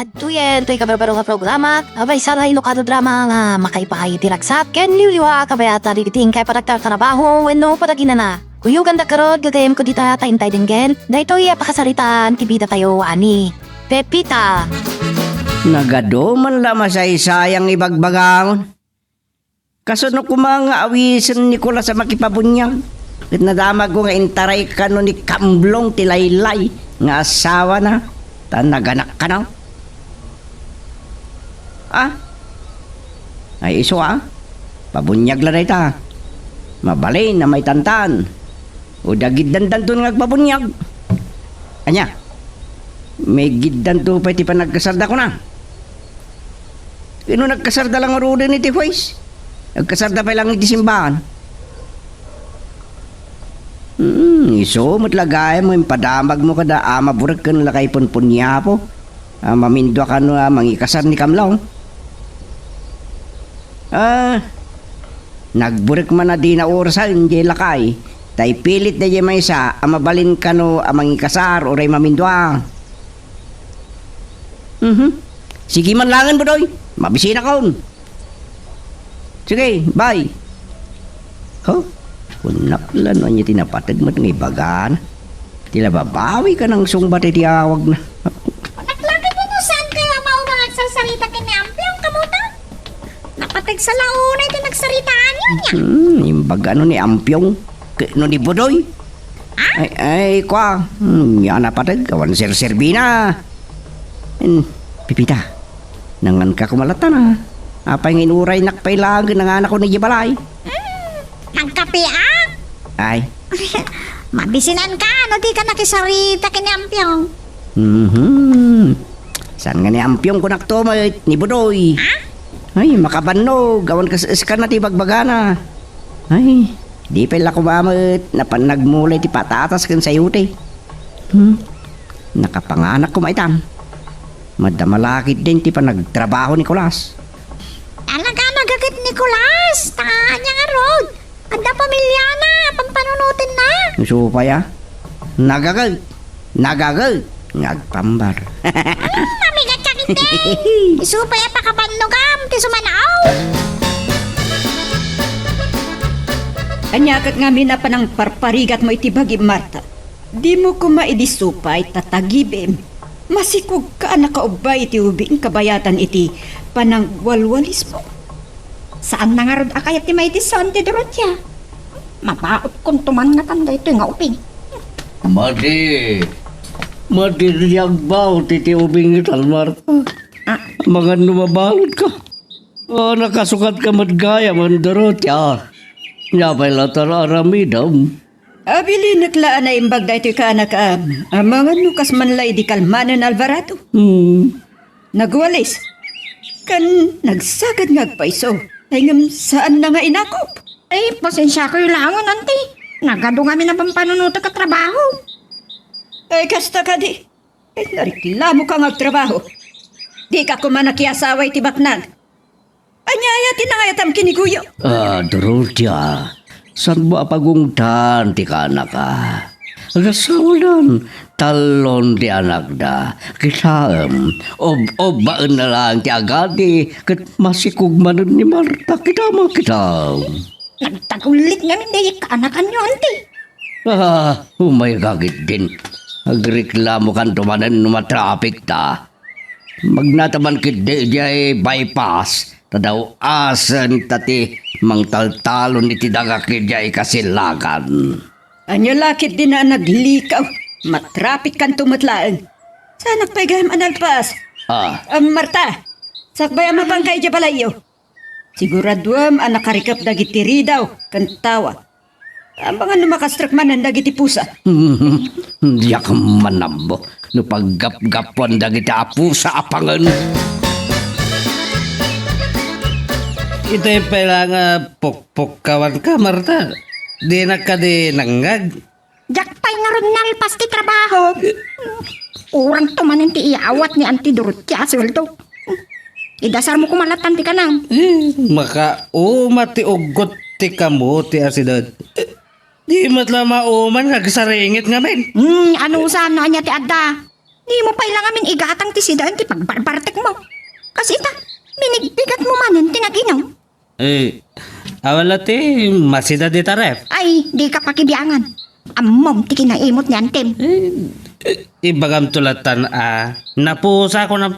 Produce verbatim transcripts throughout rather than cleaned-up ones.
Adtoyen toy kabarbaro nga programa, a maysa nga inukado drama nga makaipaay ti ragsak ken liwliwa a kabayatan dagiti inkay panagtartarabaho wenno panaginana. Kuyoganda garud, gagayyemko dita ta intay denggen daytoy a pakasaritaan ti bidatayo a ni Pepita. Nagaduman la masaysayang ibagbagaon. Kasano koma nga awisen ni Nicolas a makipabuniag? Ket nadamagko nga intaray kano ni Kamblong ti laylay nga asawana, ta naganak kano. Ah? Ay, isu a? Pabuniag la dayta. Mabalin a maitantan. O dagiddandanton nga agpabuniag. Ania? Maigiddanto pay ti panagkasarda kuna. Ino nagkasarda la ngaruden iti huwes? Nagkasarda pay lang iti simbahan. Hmm, isu met la gayam nga impadamagmo kada ama Burek ken lakay Punpuniapo a mamindua kano a mangikasar ni Kamlaw. Ah, nagburek man a dina orasen diay lakay, ta ipilit daydiay maysa a mabalin kano a mangikasar uray mamindua. Mhm. Sige man langen, Budoy. Mabisinakon. Sige, bye. Huh? Kunak la no ania ti napateg met nga ibagana. Ti la babawi ka nang sungbat iti awagna. Kunak la ket no saan kayo a mauna nga agsarsarita ken ni Ampiong, kamutan? Napateg sa launay ti nagsaritaanyo niya. Hmm, imbag ano ni Ampiong? Ket no ni Budoy? Ha? Ay, ay, kua. Hmm, nia napateg, awan serserbina. Hmm, Pepita, nanganka koma latta na. Apay nga inuraynak pay laeng nanganakon idiay balay? Hmm, nagkapiak? Ay. Mabisinanka no dika nakisarita ken ni Ampiong. Mhm. Saan nga ni Ampiong kunakto met, ni Budoy? Ha? Ay, makabannog, awan kas-, kas-, kana ti bagbagana. Ay, di pay la koma met, napan nagmulay ti patatas ken sayote. Hmm. Nakapanganak koma itan. Madama la ketdin ti panagtrabaho ni Nicolas. Talaga nagaget ni Nicolas, ta ania ngarud? Adda pamiliana, pampanunotenna. Isu pay a? Nagaget. Nagaget. Nga agpambar. Hmm, mamigat ka ketdi. Isu pay a pakabannogam ti sumanaw. Ania ket ngamin a panangparparigatmo iti bagim, Marta? Dimo koma idi supay ta tagibem. Masikogka a nakaubbay iti ubing kabayatan iti panangwalwalismo. Saanna ngarud a kayat ti maidison ti Dorotea. Mabautkonto man ngatan daytoy nga ubing. Madi. Madi ti agbaut iti ubing itan, Marta. Ah. Amangan no mabalutka. Ah, nakasukatka met gayam, Dorotea. Nia pay la ti ar-aramidem? Abilinek la a naimbag daytoy kaanakam. Amangan no kas man la idi kalmanen Alvarado. Hmm. Nagwalis. Ken nagsagad nga agpayso. Ay ngem saanna nga inakop. Ay, pasensiakoy laengen, anti. Nagadu ngamin a pampanunotek a trabaho. Ay, kasta kadi. Ay, nareklamoka nga agtrabaho. Dika koma nakiasawa iti baknang. Ania aya ti nangayatam ken ni Goyo? Ah, Dorotea, saanmo a pagungtan ti kaanaka? Agasawanan, tallon ti anakda. Kitaem, ob-obbaenna laeng ti agadi, ket masikog manen ni Marta. Kita, makita. Nagtagullit ngamin daydi kaanakanyo, anti. Ah, umayka ketdin. Agreklamokanto manen no matrapikta. Magnataman ketdi idiay bypass, ta daw-asen ta ti mangtaltalon iti dagak idiay kasilagan. Ania la ketdi a naglikaw, matrapikkanto met laeng. Saanak pay gayam a nalpas. Ah. Ah, Marta, sakbay a mapanka idiay balayyo. Siguraduem a nakarikep dagiti ridaw ken tawag. Amangan no makastrek manen dagiti pusa. Diak manammo no paggapgapuan dagiti a pusa a pangen. Itay pay la nga pukpukkawanka, Marta. Dinak kadi nangngeg? Diak pay ngarud nalpas ti trabaho. Urangto manen ti iyawat ni Auntie Dorothea a sueldo. Idasarmo koma lattan ti kanam. Eh, makauma ti uggot ti kamote a sidad. Eh, di met la mauma nga agsaringit ngamin. Hmm, anusan no ania ti adda? Dimo pay la ngamin igatang ti sidaen ti pagbarbartekmo. Kas ita, binigbigatmo manen ti nag-inum. Eh, awan la ti masida dita ref. Ay, dika pakibiangan. Ammom ti kinaimut ni antim. Eh, ibagamto latan a napusa ko na.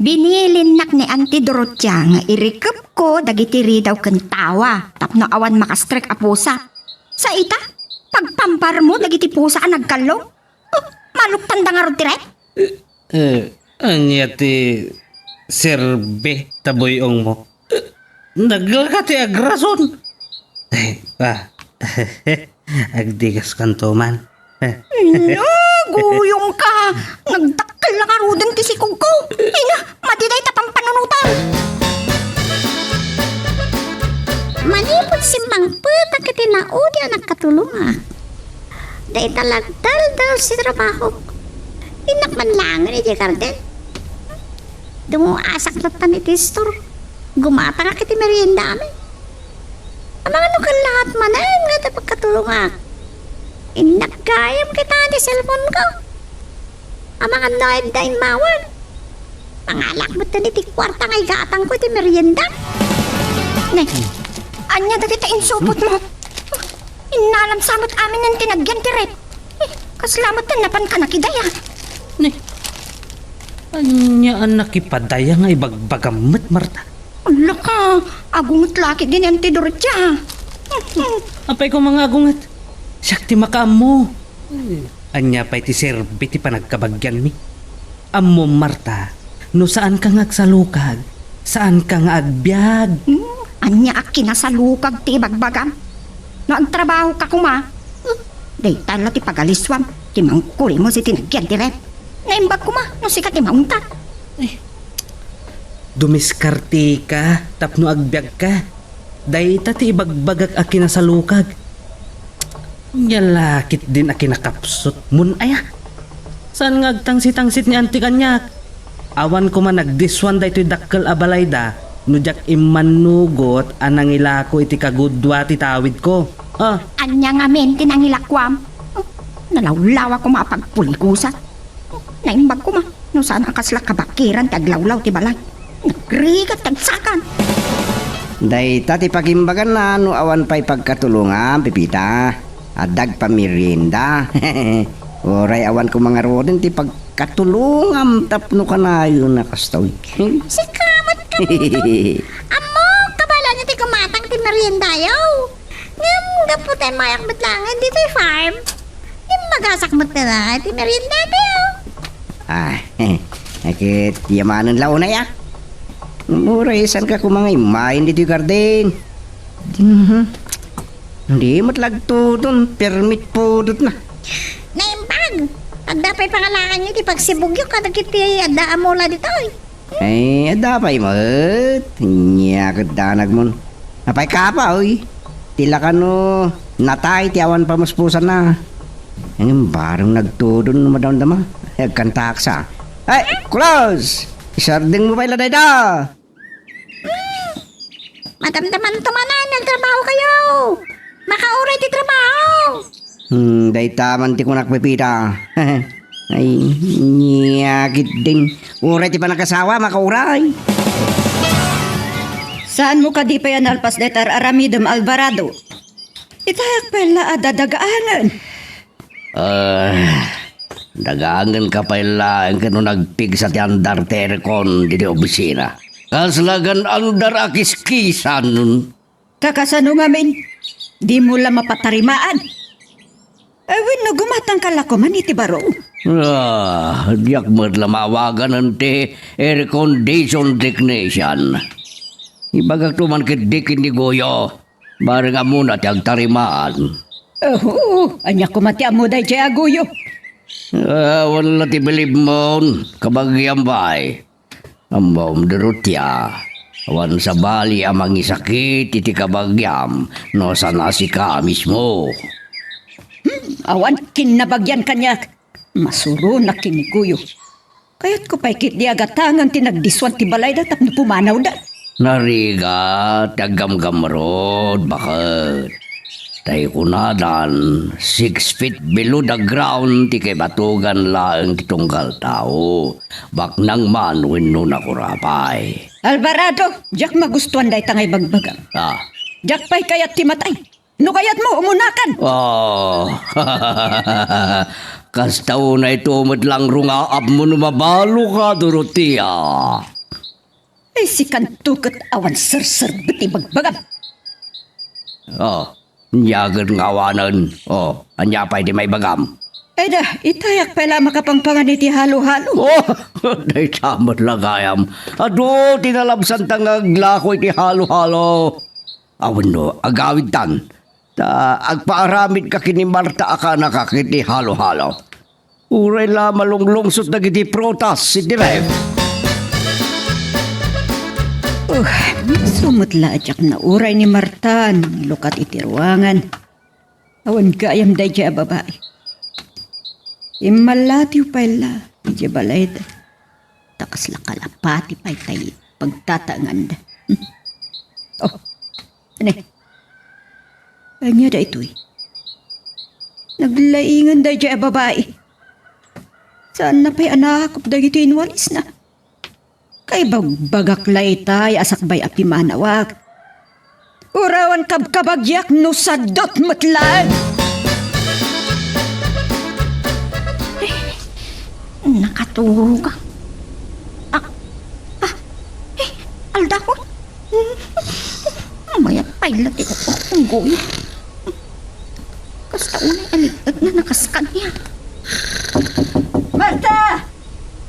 Binilinnak ni Auntie Dorotia nga irikepko dagiti ridaw ken tawa tapno awan makastrek a pusa. Sa ita, pagpamparmo dagiti pusa a nagkallong? Oh, maluktanda ngarud ti ref? Eh, ania ti serbi ta buy-ongmo? Naglaga ti agrason. Eh, ah. Agdigaskanto man. Eh. Ina, guyong ka. Nagdakkel la ngaruden ti sikog ko. Ina, madi dayta pampanunotan. Manipud simmangpetak iti naudi a nagkatulongak, dayta la agdaldal ti trabahok. Innak man laengen idiay garden. Dumuasak lattan iti istor. Gumatangak iti meriendami. Amangan no kallaat manen nga adda pagkatulongak. Innak gayam kita ti cellphone ko. Amangan no adda immawag. Pangalak metten iti kuarta nga igatangko iti merienda. Ne, ania dagiti insupotmo? Innalam sa met amin ti nagyan ti ref. Eh, kasla met ti napan ka nakidaya. Ne, ania a nakipadaya nga ibagbagam met, Marta? Ala ka, agunget la ketdi ni Auntie Dorotia. Apay ko nga agunget? Siak ti makaammo. Ania pay ti serbi ti panagkabagianmi? Ammom, Marta, no saanka nga agsalukag, saanka nga agbiag. Hmm, ania a kinasalukag ti ibagbagam? No agtrabahoka koma, hmm, dayta la ti pagalisuam ti mangkulimos iti nagyan ti ref. Naimbag koma no sika ti maungtat. Dumiskarteka tapno agbiagka. Dayta ti ibagbagak a kinasalukag. Ania la ketdin a kinakapsutmon aya? Saan nga agtangsit-tangsit ni Auntie kaniak? Awan koma nagdiswan daytoy dakkel a balayda no diak immannugot a nangilako iti kagudua ti tawidko. Ah. Ania ngamin ti nangilakoam? Oh, nalawlawa koma a pagpuligusan. Naimbag koma no saan a kasla kabakiran ti aglawlaw ti balay. Nagrigat ti agsakan. Dayta ti pagimbaganna no awan pay pagkatulongam, Pepita. Adda agpamerienda. Uray awan koma ngaruden ti pagkatulongam tapno kanayon a kastoy. Sika met kaniak. Ammok, kabaelan ti gumatang ti meriendayo. Ngem gapu ta immayak met laengen ditoy farm, immagasak met laengen ti meriendatayo. Ah, eh, ket yamanen la unay a. Uray saanka koma nga immayen ditoy garden. Mhm. Di met la agtudon, permit pudotna. Naimbag! Adda pay pangalakanyo ti pagsibugyo kadagiti adda a mula ditoy. Ay, adda pay met. Ania ket danagmon. Apay kapa, oy. Ti la kano natay ti awan pamuspusanna. Ngem bareng nagtudon no madamdama. Agkantaak sa. Ay, Kulos! Isardengmo pay la dayta. Madamdamanto manen nga agtrabahokayo. Makauray ti trabaho. Hmm, dayta man ti kunak, Pepita. Ay, ania ketdin. Uray ti panagkasawa, makauray. Saanmo kadi pay a nalpas dayta ar-aramidem, Alvarado? Itayak pay la a dadagaangen. Ah, dagaangenka pay laeng ket no nagpigsa ti andar ti aircon ditoy opisina. Kasla gan andar a kiskisan. Ta kasano ngamin? Dimo la mapatarimaan? Eh, wenno gumatangka la koman iti baro? Ah, diak met la maawaganen ti air condition technician. Ibagakto man ketdi ken ni Goyo. Bareng ammona ti agtarimaan. Oh, ania koma ti ammo daydiay a Goyo? Ah, awan la ti bilibmon, kabagiam pay. Ammom, Dorotia, awan sabali a mangisakit iti kabagiam no saan a sika mismo. Hmm, awan kinnabagian kaniak. Masuronak ken ni Goyo. Kayatko pay ketdi a gatangen ti nagdiswan ti balayda tapno pumanawda. Narigat ti aggamgamrod, baket. Tay kunadan, six feet below the ground ti kaibatugan laeng ti tunggal tao. Baknang man wenno nakurapay. Alvarado, diak magustuan dayta nga ibagbagam. Ah. Diak pay kayat ti matay. No kayatmo, umunakan. Oh. Kasta unay to met lang rungaabmo no mabaluka, Dorotea. Ay, sikanto ket awan serserbet ti bagbagam. Oh, ania ket nga awanen? Oh, ania pay ti maibagam? Ay da, itayak pay la makapangpangan iti halo-halo. Oh, dayta met la gayam. Adu, ti nalabsanta nga aglako iti halo-halo. Awenno, agawidtan. Ta agpaaramidka ken ni Marta a kaanakak iti halo-halo. Uray la malunglungsot dagiti prutas iti ref. Uh, isu met la a diak nauray ni Marta nanglukat iti ruangan. Awan gayam daydiay a babai. Immallatiw pay la idiay balayda. Ta kasla kalapati pay tay pagtataenganda. Hmm. Oh, ania? Ania daytoy? Naglaingan daydiay a babai. Saanna pay a nakop dagiti inwalisna. Kaibagbagak la itay a sakbay a pimanawak. Uray awan kabkabagiak no sadot met laeng. Ay, nakaturogak. Ah, ah, eh, aldahon. Mayat pay la ti unggoy. Kasta unay a lig-et nga nakas kaniak. Marta!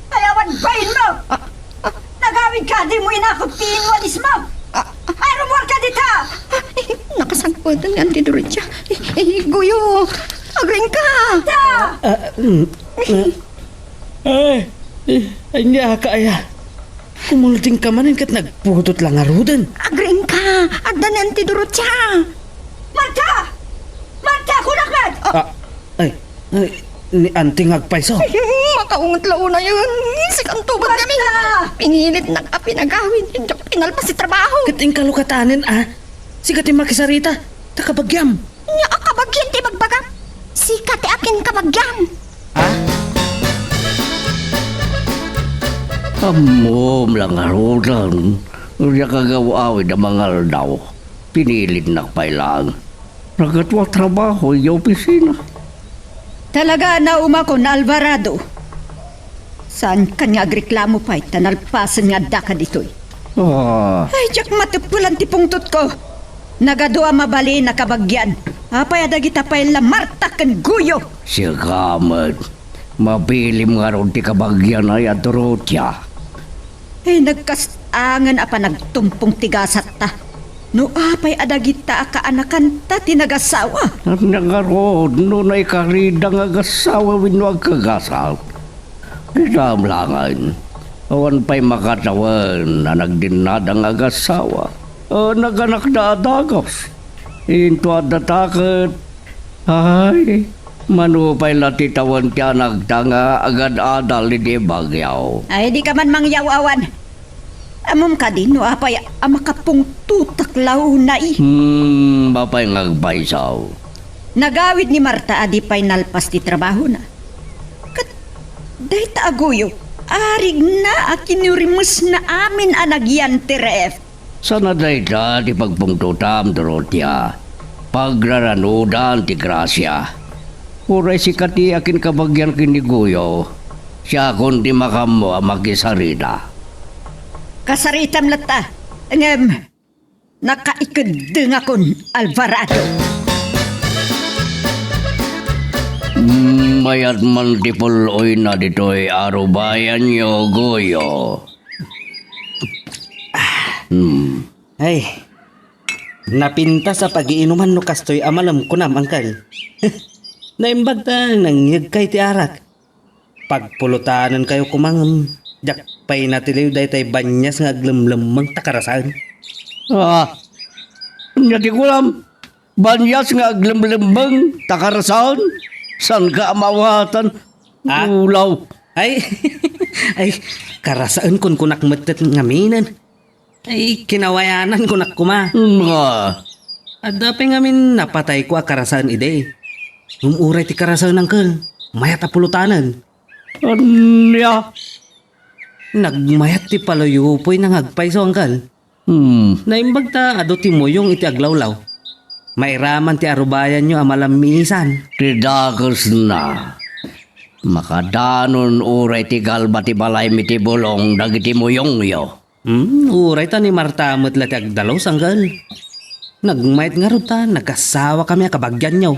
Ay, awan bainmo! Ah, ah. Nagawidka, dimo inakop ti inwalismo! Ah, ah. Ay, rummuarka dita! Ah, eh, nakasangpeten ni Auntie Dorothea. Eh, eh, Goyo, agriingka! Marta! Ah, mm, ah. Ay, eh, ania ka aya? Kumuldingka manen ket nagpudot la ngaruden. Agriingka! Adda ni Auntie Dorothea! Marta! Marta, kunak met! Ah, ay, ay, ni Auntie nga agpayso. Makaunget la unayen. Sikanto met kami. Marta! Pinilitnak a pinagawid. Diak pinalpas ti trabaho. Ket inka lukatanen, a? Sika ti makisarita. Ta kabagiam. Ania a kabagian ti bagbagam? Sika ti akin kabagian. Ha? Ammom la ngaruden, diak agaw-awid a mangaldaw. Pinilitnak pay laeng. Naggatua trabaho idiay opisina. Talaga a naumakon, Alvarado. Saankan nga agreklamo pay ta nalpasen nga addaka ditoy. Ah. Ay, diak mateppelan ti pungtotko. Nagadu a mabalin a kabagian. Apay a dagita pay la Marta ken Goyo? Sika met. Mabilim ngarud ti kabagian, ay, a Dorothea. Ay, nagkasangan a panagtumpong ti gasatta. No apay a dagita a kaanakanta ti nagasawa? Ania ngarud no naikarida nga agasawa wenno agkagasat? Didam laengen, awan pay makatawen a nagdinnada nga agasawa. A, naganakda a dagus. Intoadda ta ket, ay, mano pay la ti tawen ti anakta nga agad-adal idi bagyaw. Ay, dika man mangyaw-awan. Ammom kadi no apay a makapungtotak la unay? Hmm, apay nga agpayso? Nagawid ni Marta a di pay nalpas ti trabahona. Ket dayta a Goyo, arigna a kinurimesna amin a nagyan ti ref. Saan a dayta ti pagpungtotam, Dorothea. Pagraranudan ti grasia. Uray sika ti akin kabagian ken ni Goyo, siakon ti makaammo a makisarita. Kasaritam latta, ngem nakaikeddengakon, Alvarado. Mm, mayat man ti pul-oyna ditoy arubayanyo, Goyo. Hmm. Ay, napintas a pagiinuman no kastoy a malem, kunam, Angkel. Naimbag ta nangngegkay ti arak. Pagpulotanenkayo koma ngem, diak pay natiliw daytay banias nga aglemlemmeng ta karasaen. Ah, ania ti kunam? Banias nga aglemlemmeng ta karasaen? Saanka a maawatan? Ah? Ulaw. Ay, ay, karasaen kunkunak met ket ngaminen. Ay, kinawayanan kunak koma. Nga. Adda pay ngamin napatayko a karasaen idi. Ngem uray ti karasaen, Uncle, mayat a pulotanen. Ania? Nagmayat ti paluyupoyna nga agpayso, Uncle. Hmm. Naimbag ta adu ti muyong iti aglawlaw. Mairaman ti arubayanyo a malammisan. Ti dakesna. Makadanon uray ti galba ti balaymi ti bulong dagiti muyongyo. Hmm, uray ta ni Marta met la ti agdalus, Uncle. Nagmayat ngarud ta nagasawa kami a kabagianyo.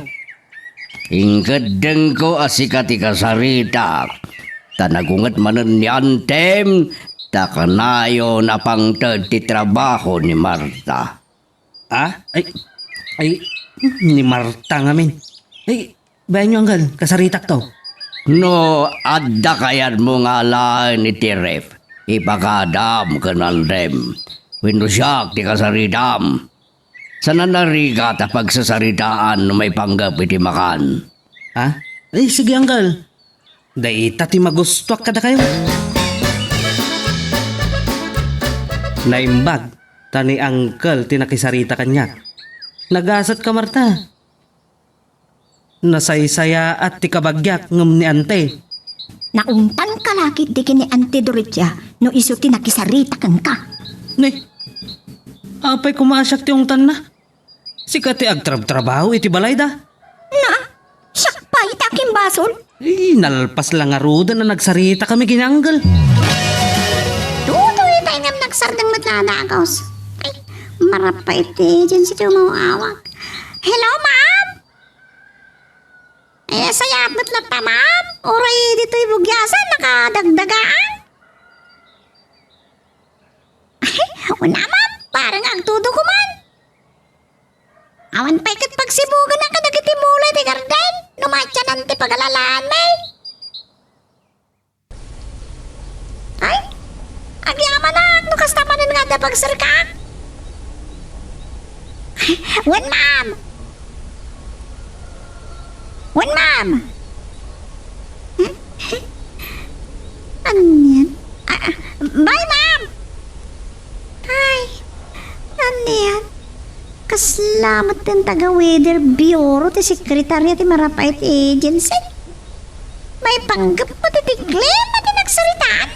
Inkeddengko a sika ti kasaritak, ta nagunget manen ni antem, ta kanayon a pangted ti trabaho ni Marta. Ah? Ay, ay, ni Marta ngamin. Ay, bayanyo, Uncle, kasaritakto. No adda kayatmo nga alaen iti ref, ipagadam ken antem. Wenno siak ti kasaritam. Saan a narigat a pagsasaritaan no maipanggep iti makan. Ha? Ay, sige, Uncle. Dayta ti magustuak kadakayo. Naimbag, ta ni Uncle ti nakisarita kaniak. Nagasatka, Marta. Nasaysayaat ti kabagiak ngem ni Ante. Naungtanka la ketdi ken ni Ante Dorotia no isu ti nakisarita kenka. Ne, apay koma a siak ti ungtanna? Sika ti agtrabtrabaho iti balayda. Na, siak pay ti akinbasol? Ay, nalpas la ngaruden a nagsarita kami ken ni Uncle. Tutoy pay ngem nagsardeng met la a dagus. Ay, marap pay iti agency ti umaw-awag. Hello, ma'am? Ay, nasayaat met latta, ma'am. Uray ditoy bugiasan, nakadagdagaan. Ay, una, ma'am. Parang agtudo ko man. Awan pay ket pagsibugan a kadagiti mulay ti garden. No matyanan ti pagalalaan, may. Ay, agyamanak no kasta manen nga adda pagserkaak. Wen, ma'am. Wen, ma'am. Anian? Ah, ah, bye, ma'am. Ay, anian? Kasla met ti taga-weather bureau ti sekretarya ti Marap-ay ti agency. Maipanggep met iti klima ti nagsaritaan.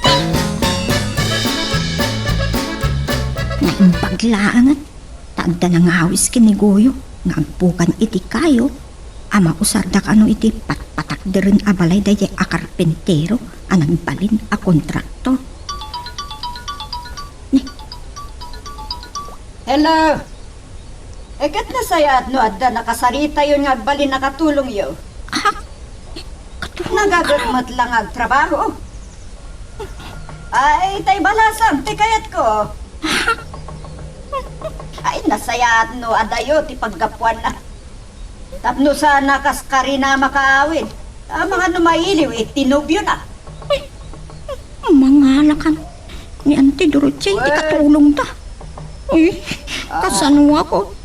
Naimbag laengen ta adda nangawis ken ni Goyo nga agpukan iti kayo a mausarda kano iti patpatakderen a balay daydiay a karpentero a nagbalin a kontraktor. Hello. E, ket nasayaat no adda nakasaritayon nga agbalin a katulongyo. Ah, katulong. Nagagek met la nga agtrabaho. Ay, tay balasang, ti kayatko. Ay, nasayaat no adayo ti paggapuanna. Tapno saan a kas karina makaawid. Amangan no mailiw iti nobiona. Mangalakan ni Auntie Dorothea iti Wen. Katulongda. Uy, ah, kasano ako?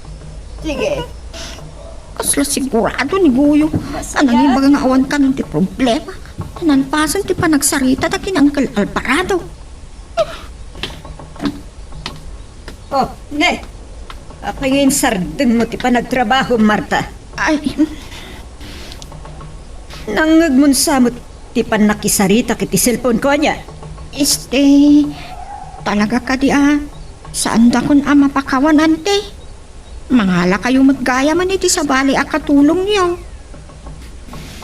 Sige. Kasla sigurado ni Goyo. Masaya. Anang ibaga nga awan kanon ti problema. Nalpasen ti panagsaritada ken Uncle Alvarado. Oh, ne. Apay nga insardengmo ti panagtrabaho, Marta? Ay. Nangngegmon sa met ti pannakisaritak iti cellphone ko, ania? Este, talaga kadi a, saandakon a mapakawan, ante. Mangalakayo met gayam iti sabali a katulongyo.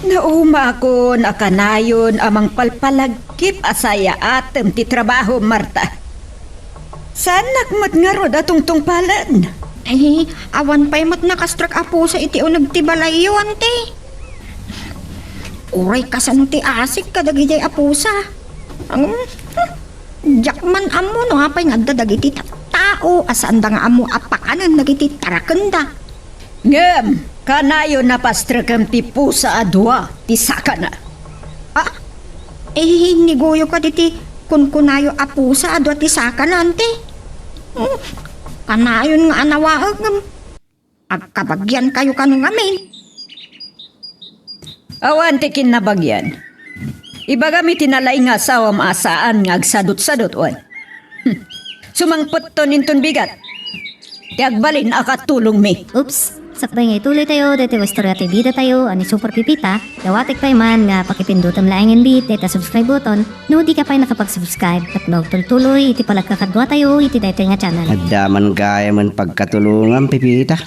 Naumakon a kanayon a mangpalpalagip a sayaatem ti trabaho, Marta. Saannak met ngarud a tungtungpalen. Ay, awan pay met nakastrek a pusa iti uneg ti balayyo, ante. Uray kasano ti asik kadagiti a pusa. Ang, diak man ammo no apay nga adda dagiti tattao a saanda nga ammo a pakanen dagiti tarakenda. Ngem, kanayon a pastrekem ti pusa a dua ti sakana. Ah? Eh, ni Goyo kadi ti kunkunayo a pusa a dua ti sakana, ante? Hmm, kanayon nga anawaek, ngem agkabagiankayo kano ngamin. Awan ti kinnabagian. Ibagam iti nalaing nga asawam a saan nga agsadutsadut, wen. Hmm. Sumangpetton inton bigat. ti agbalin a katulongmi. Oops! Sakbay nga ituloy tayo, daytoy nga istorya ti bida tayo, a ni Super Pipita, dawatek pay man nga pakipindutem laengen bi dayta subscribe button, no di ka pay nakapag-subscribe, tapno agtultuloy iti panagkakadua tayo iti daytoy nga channel. Adda man gayamen pagkatulongam, Pipita.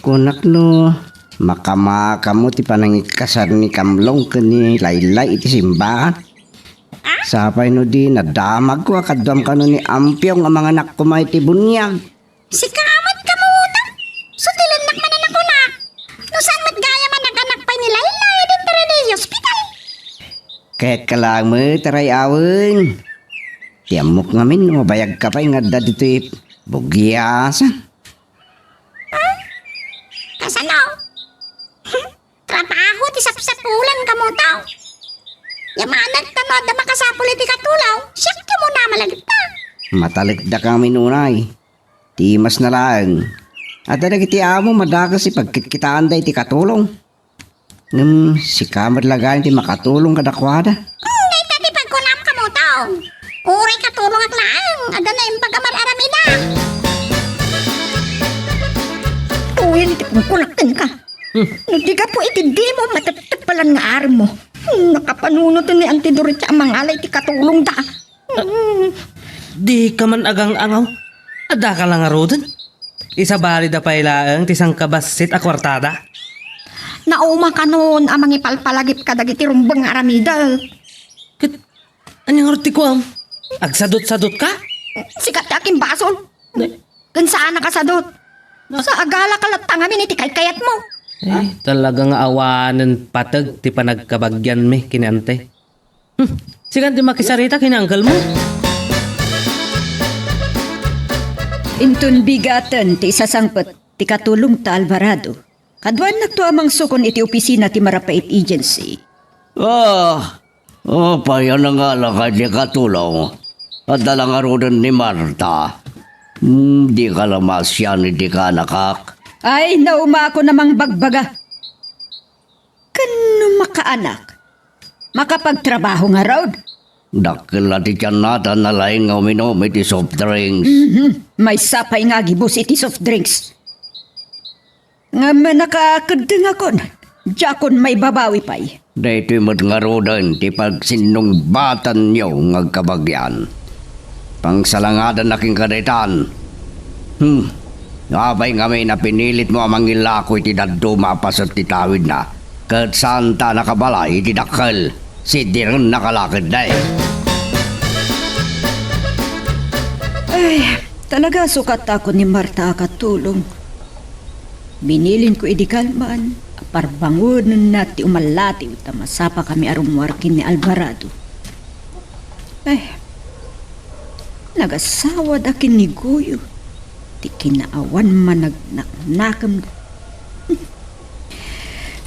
Kunak no, makamakamo ti panangikasar ni Kamlong ken ni Laylay iti simbahan. Ah? Sapay no di nadamagko a kaduam kano ni Ampiong a manganak koma iti buniag. Sika met, Kamutang. Sutilennak manen a kunak. No saan met gayam a naganak pay ni Laylay a dinto iti ospital. Kayat ka laeng met, Aray Awen. Ti ammok ngamin no mabayag ka pay nga adda ditoy bugiasan. Ah? Kasano? Trabaho ti sapsapulan, Kamutang. Yamanagta no adda makasapul iti katulong, siak ti umuna malagipna. Matalekdaka ngamin unay. Ti imasna laeng, adda dagiti amo madakes ti pagkitkitaanda iti katulong. Ngem sika met la gayam ti makatulong kadakuada. Hmm, dayta ti pagkunam, Kamutang. Uray katulongak laeng, adda naimbag a mar-aramidak. Uy, ti pagkunak kenka. Hmm. No di gapu iti dimo matettepalan nga armo, hmm, nakapanunoten ni Auntie Dorotea a mangala iti katulongda. Mm. Dika man agang-angaw. Addaka la ngaruden. Isabalida pay laeng ti sangkabassit a kuartada. Nauma kanon a mangipalpalagip kadagiti rumbeng nga aramidek. Ket ania ngarud ti kuam? Agsadut-sadutka? Sika ti akimbasol. Ne? Ken saan a kasadut. Na- Sa agalaka latta ngamin iti kaykayatmo. Eh, talaga nga awanen pateg ti panagkabagianmi ken ni Ante. Hmm, sikan ti makisarita ken ni uncle mo. Inton bigaten ti isasangpet ti katulongta, Alvarado, kaduanakto a mangsukon iti opisina ti Marapait Agency. Ah, apay a nangalaka iti katulong? Adda la ngaruden ni Marta. Hmm, dika la maasian iti kaanakak. Ay, naumakon a mangbagbaga. Ken no makaanak, makapagtrabaho ngarud? Dakkel la ti tianna ta nalaing nga uminom iti soft drinks. Mhm. Maysa pay nga agibus iti soft drinks. Ngem nakakeddengakon, diakon maibabawi pay. Daytoy met ngaruden ti pagsinnungbatanyo nga agkabagian. Pangsalangadanna kenka daytan. Hmm. Apay ngamin a pinilitmo a mangilako iti dadduma a paset ti tawidna, ket saanta a nakabalay iti dakkel? Sidirennaka la ketdi. Ay, talaga sukatakon ni Marta a katulong. Binilinko idi kalman a parbangonenna ti umallatiw ta masapakami a rummuar ken ni Alvarado. Eh, nagasawada ken ni Goyo ti kinaawan managnaknakemda.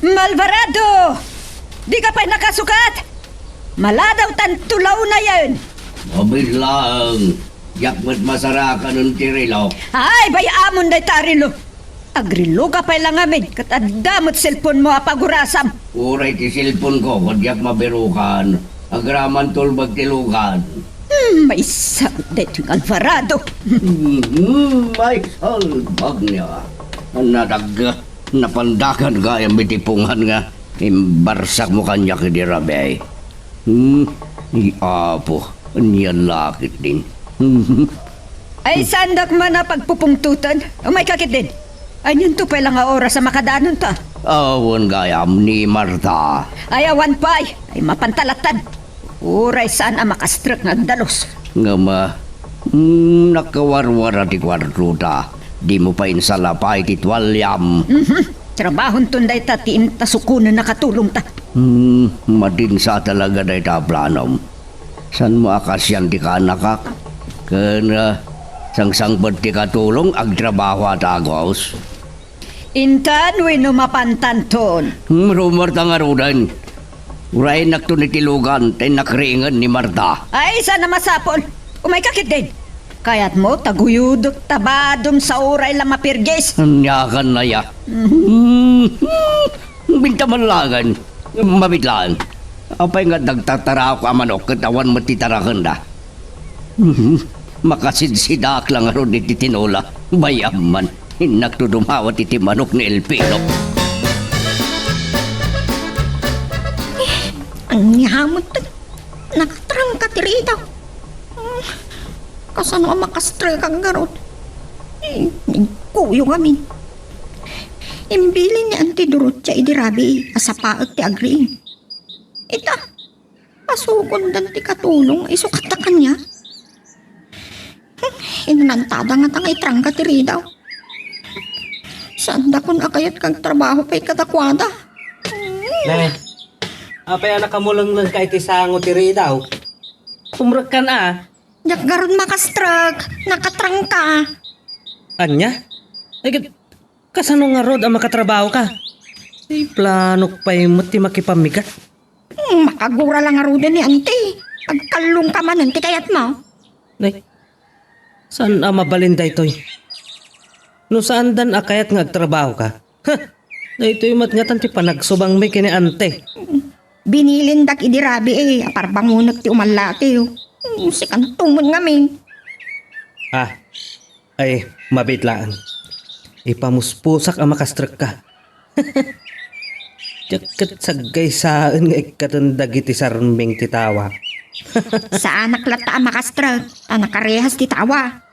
Alvarado! Dika pay nakasukat! Maladawtanto la unayen! Mabiit laeng, diak met masarakanen ti relo. Ay, bay-amon dayta a relo! Agreloka pay la ngamin, ket adda met cellphone-mo a pagurasam. Uray ti cellphone-ko, ket diak mabirukan. Agraman tulbag ti lugan. Hmm, maysa daytoy nga Alvarado. Hmm, may salbag niya. Nadag, napandakan gayam iti pungan nga imbarsakmo kaniak idi rabii. Hmm, ay, Apo, ania la ketdin. Hmm. Ay, saandak man a pagpupungtoten. Umayka ketdin. Ay, nianto pay la nga oras a makadanonta? Awan gayam ni Marta. Ay, awan pay. Ay, mapanta lattan. Uray saan a makastrek nga agdalus. Ngem, ah, mm, nakawarwara ti kuartota. Dimo pay insalapay ti tualiam. Mhm. Trabahonton dayta ti inta sukonen a katulongta. Hmm, madinsa talaga dayta a planom. Saanmo a kaasian ti kaanakak? Ken, ah, sangsangpet ti katulong, agtrabaho a tagos. Intan wenno mapantanton? Hmm, rummuarta ngaruden. Urayennakton iti lugan, ta innak riingen ni Marta. Ay, saan a masapul. Umayka ketdin. Kayatmo, taguyodek ta badom sa uray la mapirgis. Aniakan aya? Mhm. Hmm, binta man laeng. Mabiit laeng. Apay nga dagtataraok a manok ket awan met ti tarakenda? Mhm. Makasidsidaak la ngarud iti tinola. Bayam man, innakto dumawat iti manok ni Elpino. Ania met, nakatrangka ti ridaw. Hmm, kasano a makastrekak ngarud? Hmm, nagkuyog amin. Imbilin ni Auntie Dorotia idi rabii a sapaek ti agriing. Ita, pasukondan ti katulong a isu kaniak. Hmm, inanantada ngata nga itrangka ti ridaw. Saandakon a kayat nga agtrabaho pay kadakuada. Hmm. Ne, apay a nakamulenglengka iti sango ti ridaw? Tumrekkan a. Diak ngarud makastrek, nakatrangka. Ania? Ay, ket kasano ngarud a makatrabahoka? Ay, planok pay met ti makipammigat. Hmm, makagura la ngaruden ni Auntie. Agkallongka manen ti kayatmo. Nay, saan a mabalin daytoy? No saandan a kayat nga agtrabahoka, ha? Daytoy met ngatan ti panagsubangmi ken ni Auntie. Binilindak idi rabii a parbangonek ti umallatiw. Hmm, sikanto met ngamin. Ah, ay, mabiit laeng. Ipamuspusak a makastrekka. Diak ket saggaysaen nga ikkaten dagiti sarming ti tawa. Saanak latta a makastrek, ta nakarehas ti tawa.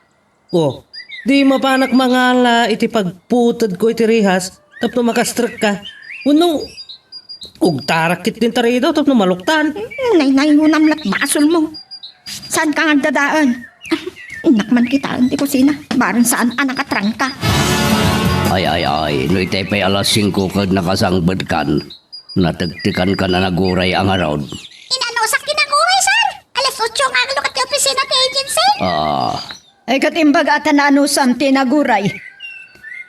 Oh, di mapanak mangala iti pagputedko iti rehas tapno makastrekka. Wenno, ugtarak ketdin ta ridaw tapno maluktan. Hmm, naynayonam la't basolmo. Saanka nga agdadaen? Innak man kitaen ti kusina, bareng saan a nakatrangka. Ay, ay, ay, no itay pay alas singko ket nakasangbedkan, natektekankan a naguray a ngarud. Inanusak ti naguray, sir. Alas otso nga aglukat ti opisina ti agency. Ah. Ay, ket imbag a ta naanusam ti naguray.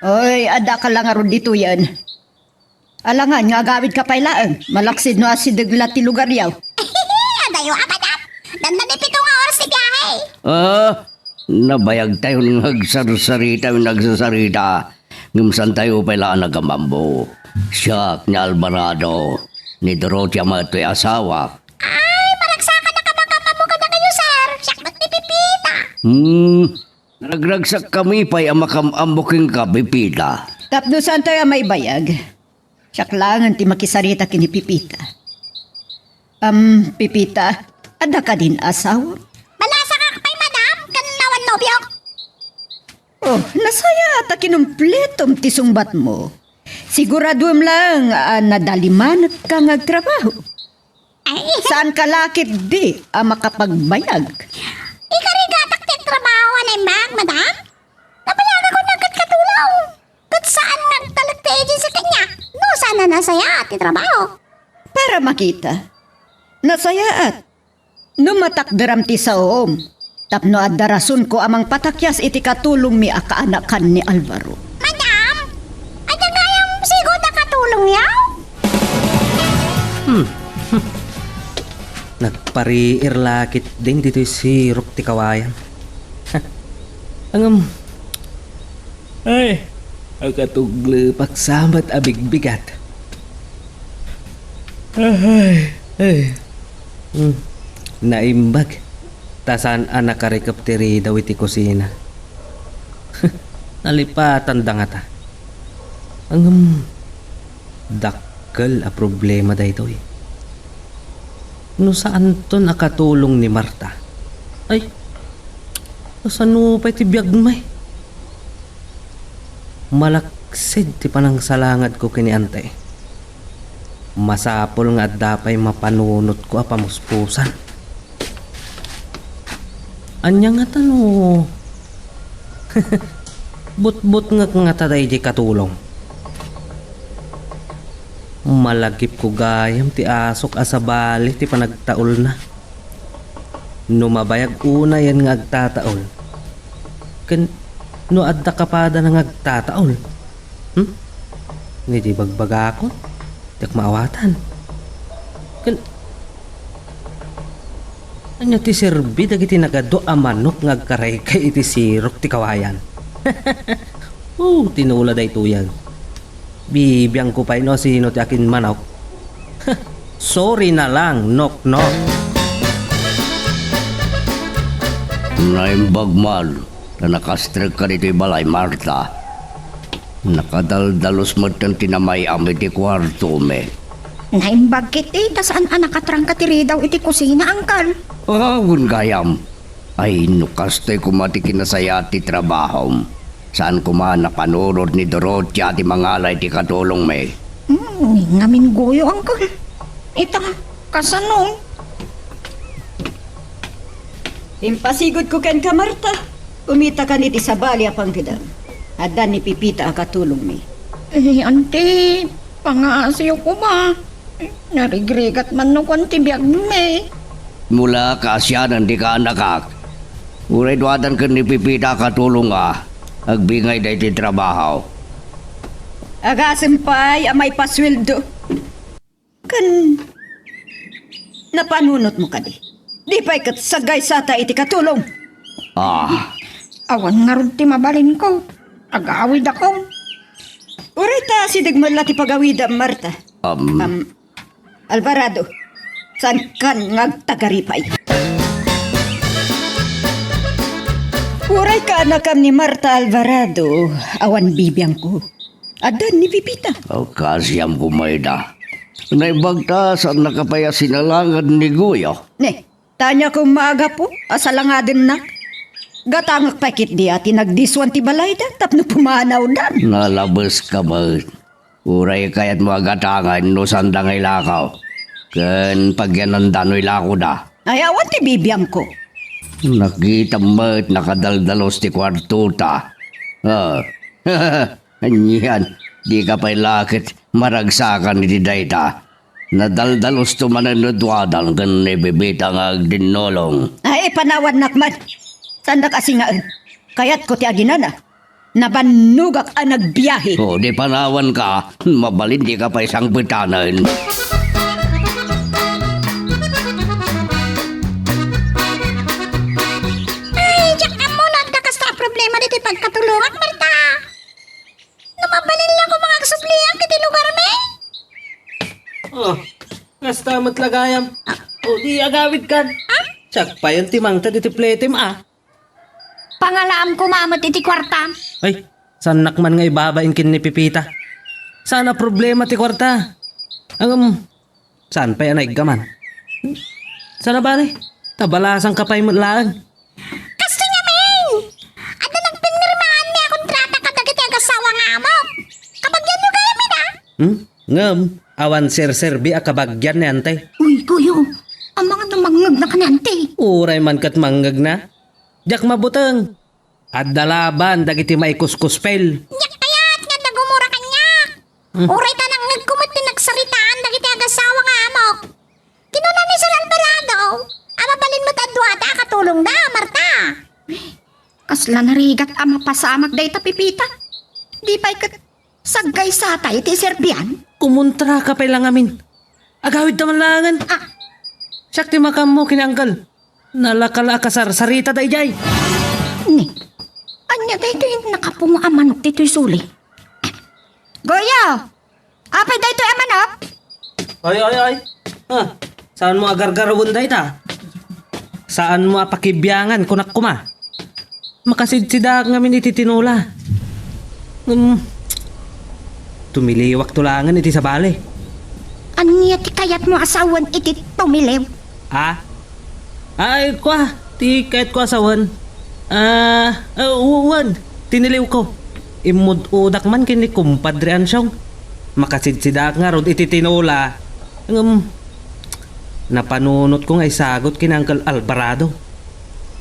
Oy, addaka la ngarud ditoyen. Alangan nga agawidka pay laeng, malaksid no asideg la ti lugaryo. Adayo a, madam. Dandani pito nga oras ti biahe. Ah, nabayagtayon nga agsarsarita, nga agsasarita. Ngem saantayo pay la a nagamammo. Siak ni Alvarado, ni Dorothea met toy asawak. Ay, maragsakan a kamakam-ammo kadakayo, sir. Siak met ni Pepita. Hmm, naragragsakami pay a makam-ammo kenka, Pepita. Tapno saantayo a maibayag, siak laengen ti makisarita ken ni Pepita. Am, Pepita, adda kadin asawa? Malasakak pay, madam, ken awan nobiok. Oh, nasayaat a kinumpletom ti sungbatmo. Siguraduem laeng a nadalimanekka nga agtrabaho. Ay. Saanka la ketdi a makapagbayag? Ikarigatak ti agtrabaho a naimbag, madam? Nabayagakon a agkatulong. Ket saan nga agtalek ti agency kaniak no saan a nasayaat ti trabaho. Para makita, nasayaat. No matakderam ti saom, tapno adda rasonko a mangpatakyas iti katulongmi a kaanakan ni Alvaro. Madam, adda gayam sigun a katulongyo? Hmm. Nagpariir la ketdin ditoy sirok ti kawayan. Ngem, ay, agkatuglepak sa met a bigbigat. Ay, ay. Hmm. Naimbag. Ta saan a nakarikep ti ridaw iti kusina. Nalipatanda ngata. Ngem, dakkel a problema daytoy. No saanton a katulong ni Marta, ay, kasano pay ti biagmi? Malaksid ti panangsalangadko ken ni Ante. Masapul nga adda pay mapanunotko a pamuspusan. Ania ngata no butbutngek ngata daydi katulong? Malagipko gayam ti asok a sabali ti panagtaulna. No mabayag unayen nga agtataul, ken no adda kapadana nga agtataul, hmm? Ni di bagbagakon, diak maawatan. Ken ania ti serbi dagiti nagadu a manok nga agkaraykay iti sirok ti kawayan? Oh, tinula daytoyen. Bibiangko pay no sino ti akinmanok. Sorry na lang, Noknok. Naimbag man, ta nakastrekka ditoy balay, Marta. Nakadaldalus metten ti namay-am iti kuartomi. Naimbag ketdi ta saan a nakatrangka ti ridaw iti kusina, Angkel. Ah, wen gayam. Ay, no kastoy koma ti kinasayaat ti trabahom. Saan koma napanunot ni Dorotia ti mangala iti katulongmi. Hmm, ngamin goyo, Angkel. Ita, kasano? Impasigodko kenka, Marta. Kumitakan iti sabali a panggedam. Adda ni Pepita a katulongmi. Eh, Auntie, pangaasiyo koma. Narigrigat man no kuan ti biagmi. Mula kaasianan ti kaanakak. Uray duadan ken ni Pepita a katulonga, agbingay daytoy trabaho. Agasem pay a maipasueldo. Ken napanunotmo kadi? Di pay ket sagaysata iti katulong. Ah. Awan ngarud ti mabalinko. Agawidakon. Uray ta asideg met la ti pagawidam, Marta. Um. Am, Alvarado, saankan nga agtagaripay? Uray kaanakam ni Marta Alvarado, awan bibiangko. Adda ni Pepita. Aw, kaasiam koma ida. Naimbag ta saannaka pay a sinalangad ni Goyo. Ne, tania koma a gapu a salangadennak. Gatangek pay ketdi a tinagdisuan ti balayda tapno pumanawdan. Nalabeska met. Uray kayatmo a gatangen no saanda nga ilakaw. Ken pagyananda no ilakoda. Ay, awan ti bibiangko. Nakitam met nakadaldalus ti kuartota. Ah. Anian, dika pay la ket maragsakan iti dayta. Nadaldalusto manen no duadan ken ni Pepita nga agdinnulong. Ay, panawannak met. Saandak a singaen. Kayatko ti aginana. Nabannogak a nagbiahe. O, di panawanka. Mabalin dika pay sangpetanen. Ay, diak ammo no adda kasta a problema ditoy pagkatulongak, Marta. No mabalin la koma nga agsubliak iti lugarmi. Oh, kasta met la gayam. Ah. O, di agawidkan. Ah? Siak payen ti mangted iti pletem, a. Pangalaam koma met iti kuartam. Ay, saannak man nga ibabain ken ni Pepita. Saan a problema ti kuarta. Ngem, saan pay a naiggaman? Saan a bale? Ta balasangka pay met laeng. Kastoy ngamin! Adda nagpinirmaanmi a kontrata kadagiti agasawa nga amok. Kabagianyo gayam ida? Hmm? Ngem, awan serserbi a kabagian ni Ante. Uy, Goyo, amangan no mangngegnaka ni Ante. Uray man ket mangngegnana. Diak mabuteng. Adda laban dagiti maikuskuspel. Diak kayat nga adda gumura kaniak. Hmm. Uray ta nangngegko met ti nagsaritaan dagiti agasawa nga amok. Kinuna ni Sir Alvarado a mabalin met a duada a katulongda, Marta. Kasla narigat a mapasamak dayta, Pepita. Di pay ket sagaysata iti serbian? Kumontraka pay la ngamin. Agawidta man laengen. Ah. Siak ti makaammo ken ni Angkel. Nalaka la a kasarsarita daydiay. Ni, ania daytoy nakapungo a manok ditoy suli? Goyo! Apay daytoy a manok? Ay, ay, ay. Ah, saanmo a gargarawen dayta? Saanmo a pakibiangan, kunak koma. Makasidsidaak ngamin iti tinola. Hmm. Tumiliwakto laengen iti sabali. Ania ti kayatmo a sawen iti tumiliw? Ah? Ay, kua, ti kayatko a sawen. Ah, ah, u-, wen, tiniliwko. Immud-odak man ken ni Kumpadre Ansyong. Makasidsidaak ngarud iti tinola. Ngem, napanunotko nga isagut ken ni Uncle Alvarado.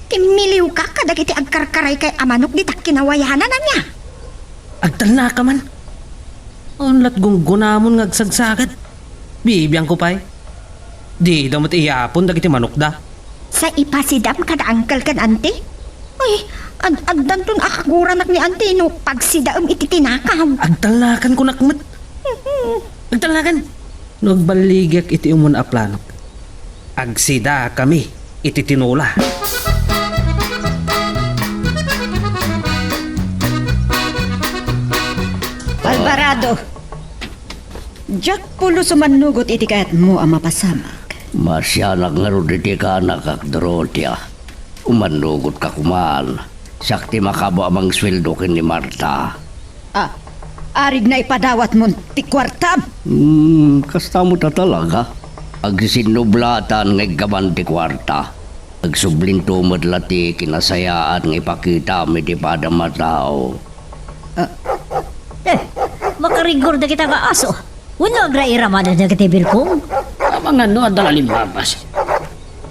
Timmiliwka kadagiti agkarkaraykay a manok dita kinawayanan, ania? Agtalnaka man. Unlat gunggunamon nga agsagsagat. Bibiangko pay. Dida met iyapon dagiti manokda. Sa ipasidam kada uncle ken auntie? Ay, ad-, addanton a kaguranak ni auntie no pagsidaem iti tinakaw. Agtalnakan kunak met. Agtalnakan. No agballigiak iti umuna a planok, agsidakami iti tinola. Alvarado, diak pulos umannugot iti kayatmo a mapasamak. Masianak ngarud iti kaanakak, Dorotia. Umannugotka koman. Siak ti makabo a mangsueldo ken ni Marta. Ah, aridna ipadawatmon ti kuartam? Hmm, kasta met a talaga. Agsisinnublatan nga iggaman ti kuarta. Agsublinto met la ti kinasayaat nga ipakitam iti padam a tao. Ah, eh, makariggor dagita nga aso. Wenno agrairamanen dagiti bilkong? Amangan no adda la limbabas.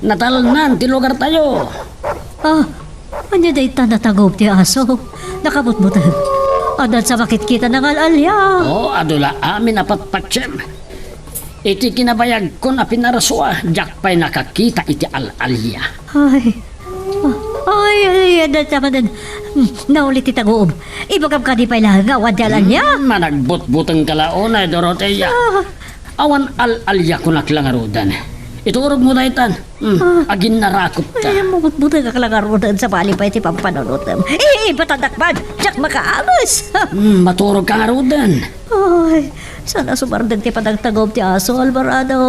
Natalnan ti lugartayo. Ah, ania dayta nataguop ti aso? Nakabutbuteng. Addan sa makitkita nangal-alia. Oh, adu la amin a patpatiem. Iti kinabayagkon a pinarasua, diak pay nakakita iti al-alia. Ay. Ah, ay, ay, ay, dayta manen. Hmm, nauli ti taguob. Ibagam kadi pay laeng nga awan ti al-alia? Hmm, managbutbutengka la unay, Dorotea. Ah. Awan al-alia kunak la ngaruden. Iturogmo daytan. Hmm, ah, aginnarakopta. Ay, mabutbutengak la ngaruden, sabali pay ti pampanunotem. Eh, ibatandak man. Diak makaames. Hmm, maturogka ngaruden. Ay, saan a sumardeng ti panagtaguob ti aso, Alvarado.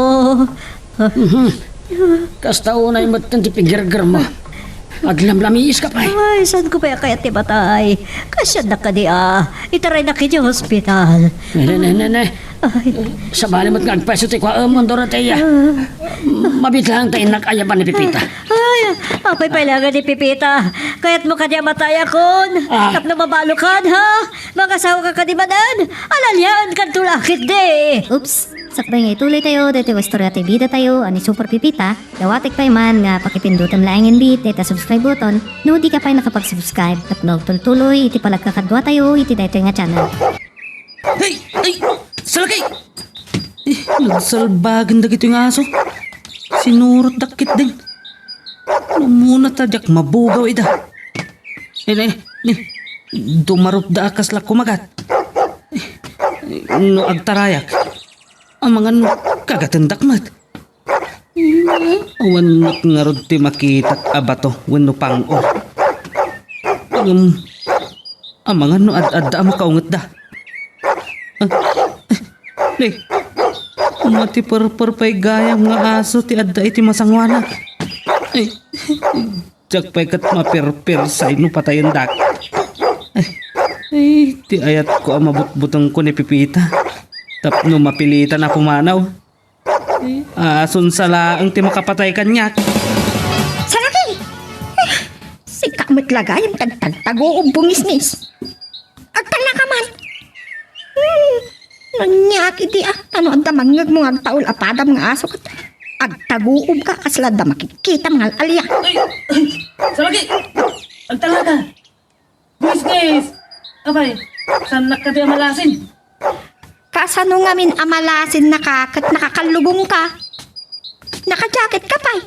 Mhm. Kasta unay metten ti pigirgirmo. Aglamlamiiska pay. Ay, saanko pay a kayat ti matay? Kasiannak kadi a itaraynak idiay ospital. Ne, ne, ne, ne. Ay. Sabali met nga agpayso ti kuaemon, Dorotea. Ah. Mabiit laeng ta innak ayaban ni Pepita. Ay, apay pay laeng ni Pepita? Kayatmo kadi a matayakon? Ah. Tapno mabalokan, ha? Mangasawa ka kadi manen? Al-aliaenkanto la ketdi. Oops. Sakbay nga ituloy tayo daytoy nga istorya ti bida tayo a ni Super Pipita, dawatek pay man nga pakipindutem laengen bi dayta subscribe button no di ka pay nakapag-subscribe tapno agtultuloy iti panagkakadua tayo iti daytoy nga channel. Hey! Hey! Salakay! Eh, nagsalbagen dagitoy nga aso. Sinurotdak ketdin. Umuna ta diak mabugaw ida. Eh, eh, eh, dumarupda a kasla kumagat. Eh, no agtarayak, amangan no kagatendak met. Awannak ngarud ti makitak a bato wenno pang-o. Ngem, amangan no ad-adda a makaungetda. Ah, ah, ne, matiperper pay gayam nga aso ti adda iti masangoanak. Ay, diak pay ket mapirpirsay no patayendak. Ay, ay, ti ayatko a mabutbutengko ni Pipita tapno mapilitan a pumanaw. Asunsa laeng ti makapatay kaniak. Salaki! Eh, sika met la gayam ti agtagtaguob, bungisngis. Agtalnaka man. Hmm, naniak idi, ah, tano adda mangngegmo nga agtaul a padam nga aso ket agtaguobka kasla adda makitkitam nga al-alia. Ay, ay, Salaki! Agtalnaka! Bungisngis! Apay, saannak kadi a malasin? Kasano ngamin a malasinnaka ket nakakallubongka? Naka-jacket ka pay?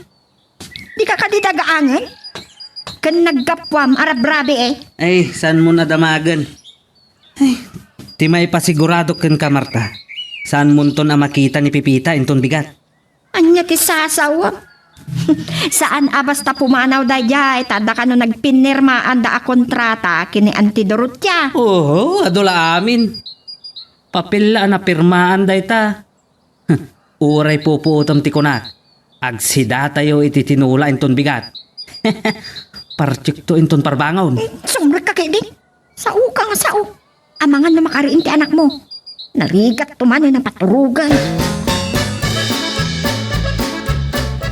Dika kadi dagaangen? Ken naggapuam a rabrabii, eh. Ay, saanmon a damagen? Ay, ti maipasigurado kenka, Marta, saanmonton a makita ni Pipita inton bigat. Ania ti sasawem? Saan a basta pumanaw daydiay ta adda kano nagpinirmaanda a kontrata ken ni Auntie Dorotia. Oo, adu la amin. Papel la a napirmaan dayta. Uray pupuotem ti kunak, agsidatayo iti tinula inton bigat. Partikto inton parbangon. Eh, sumrekka ketdi. Saoka nga sao. Amangan no makariin ti anakmo. Narigatto man a napaturogan.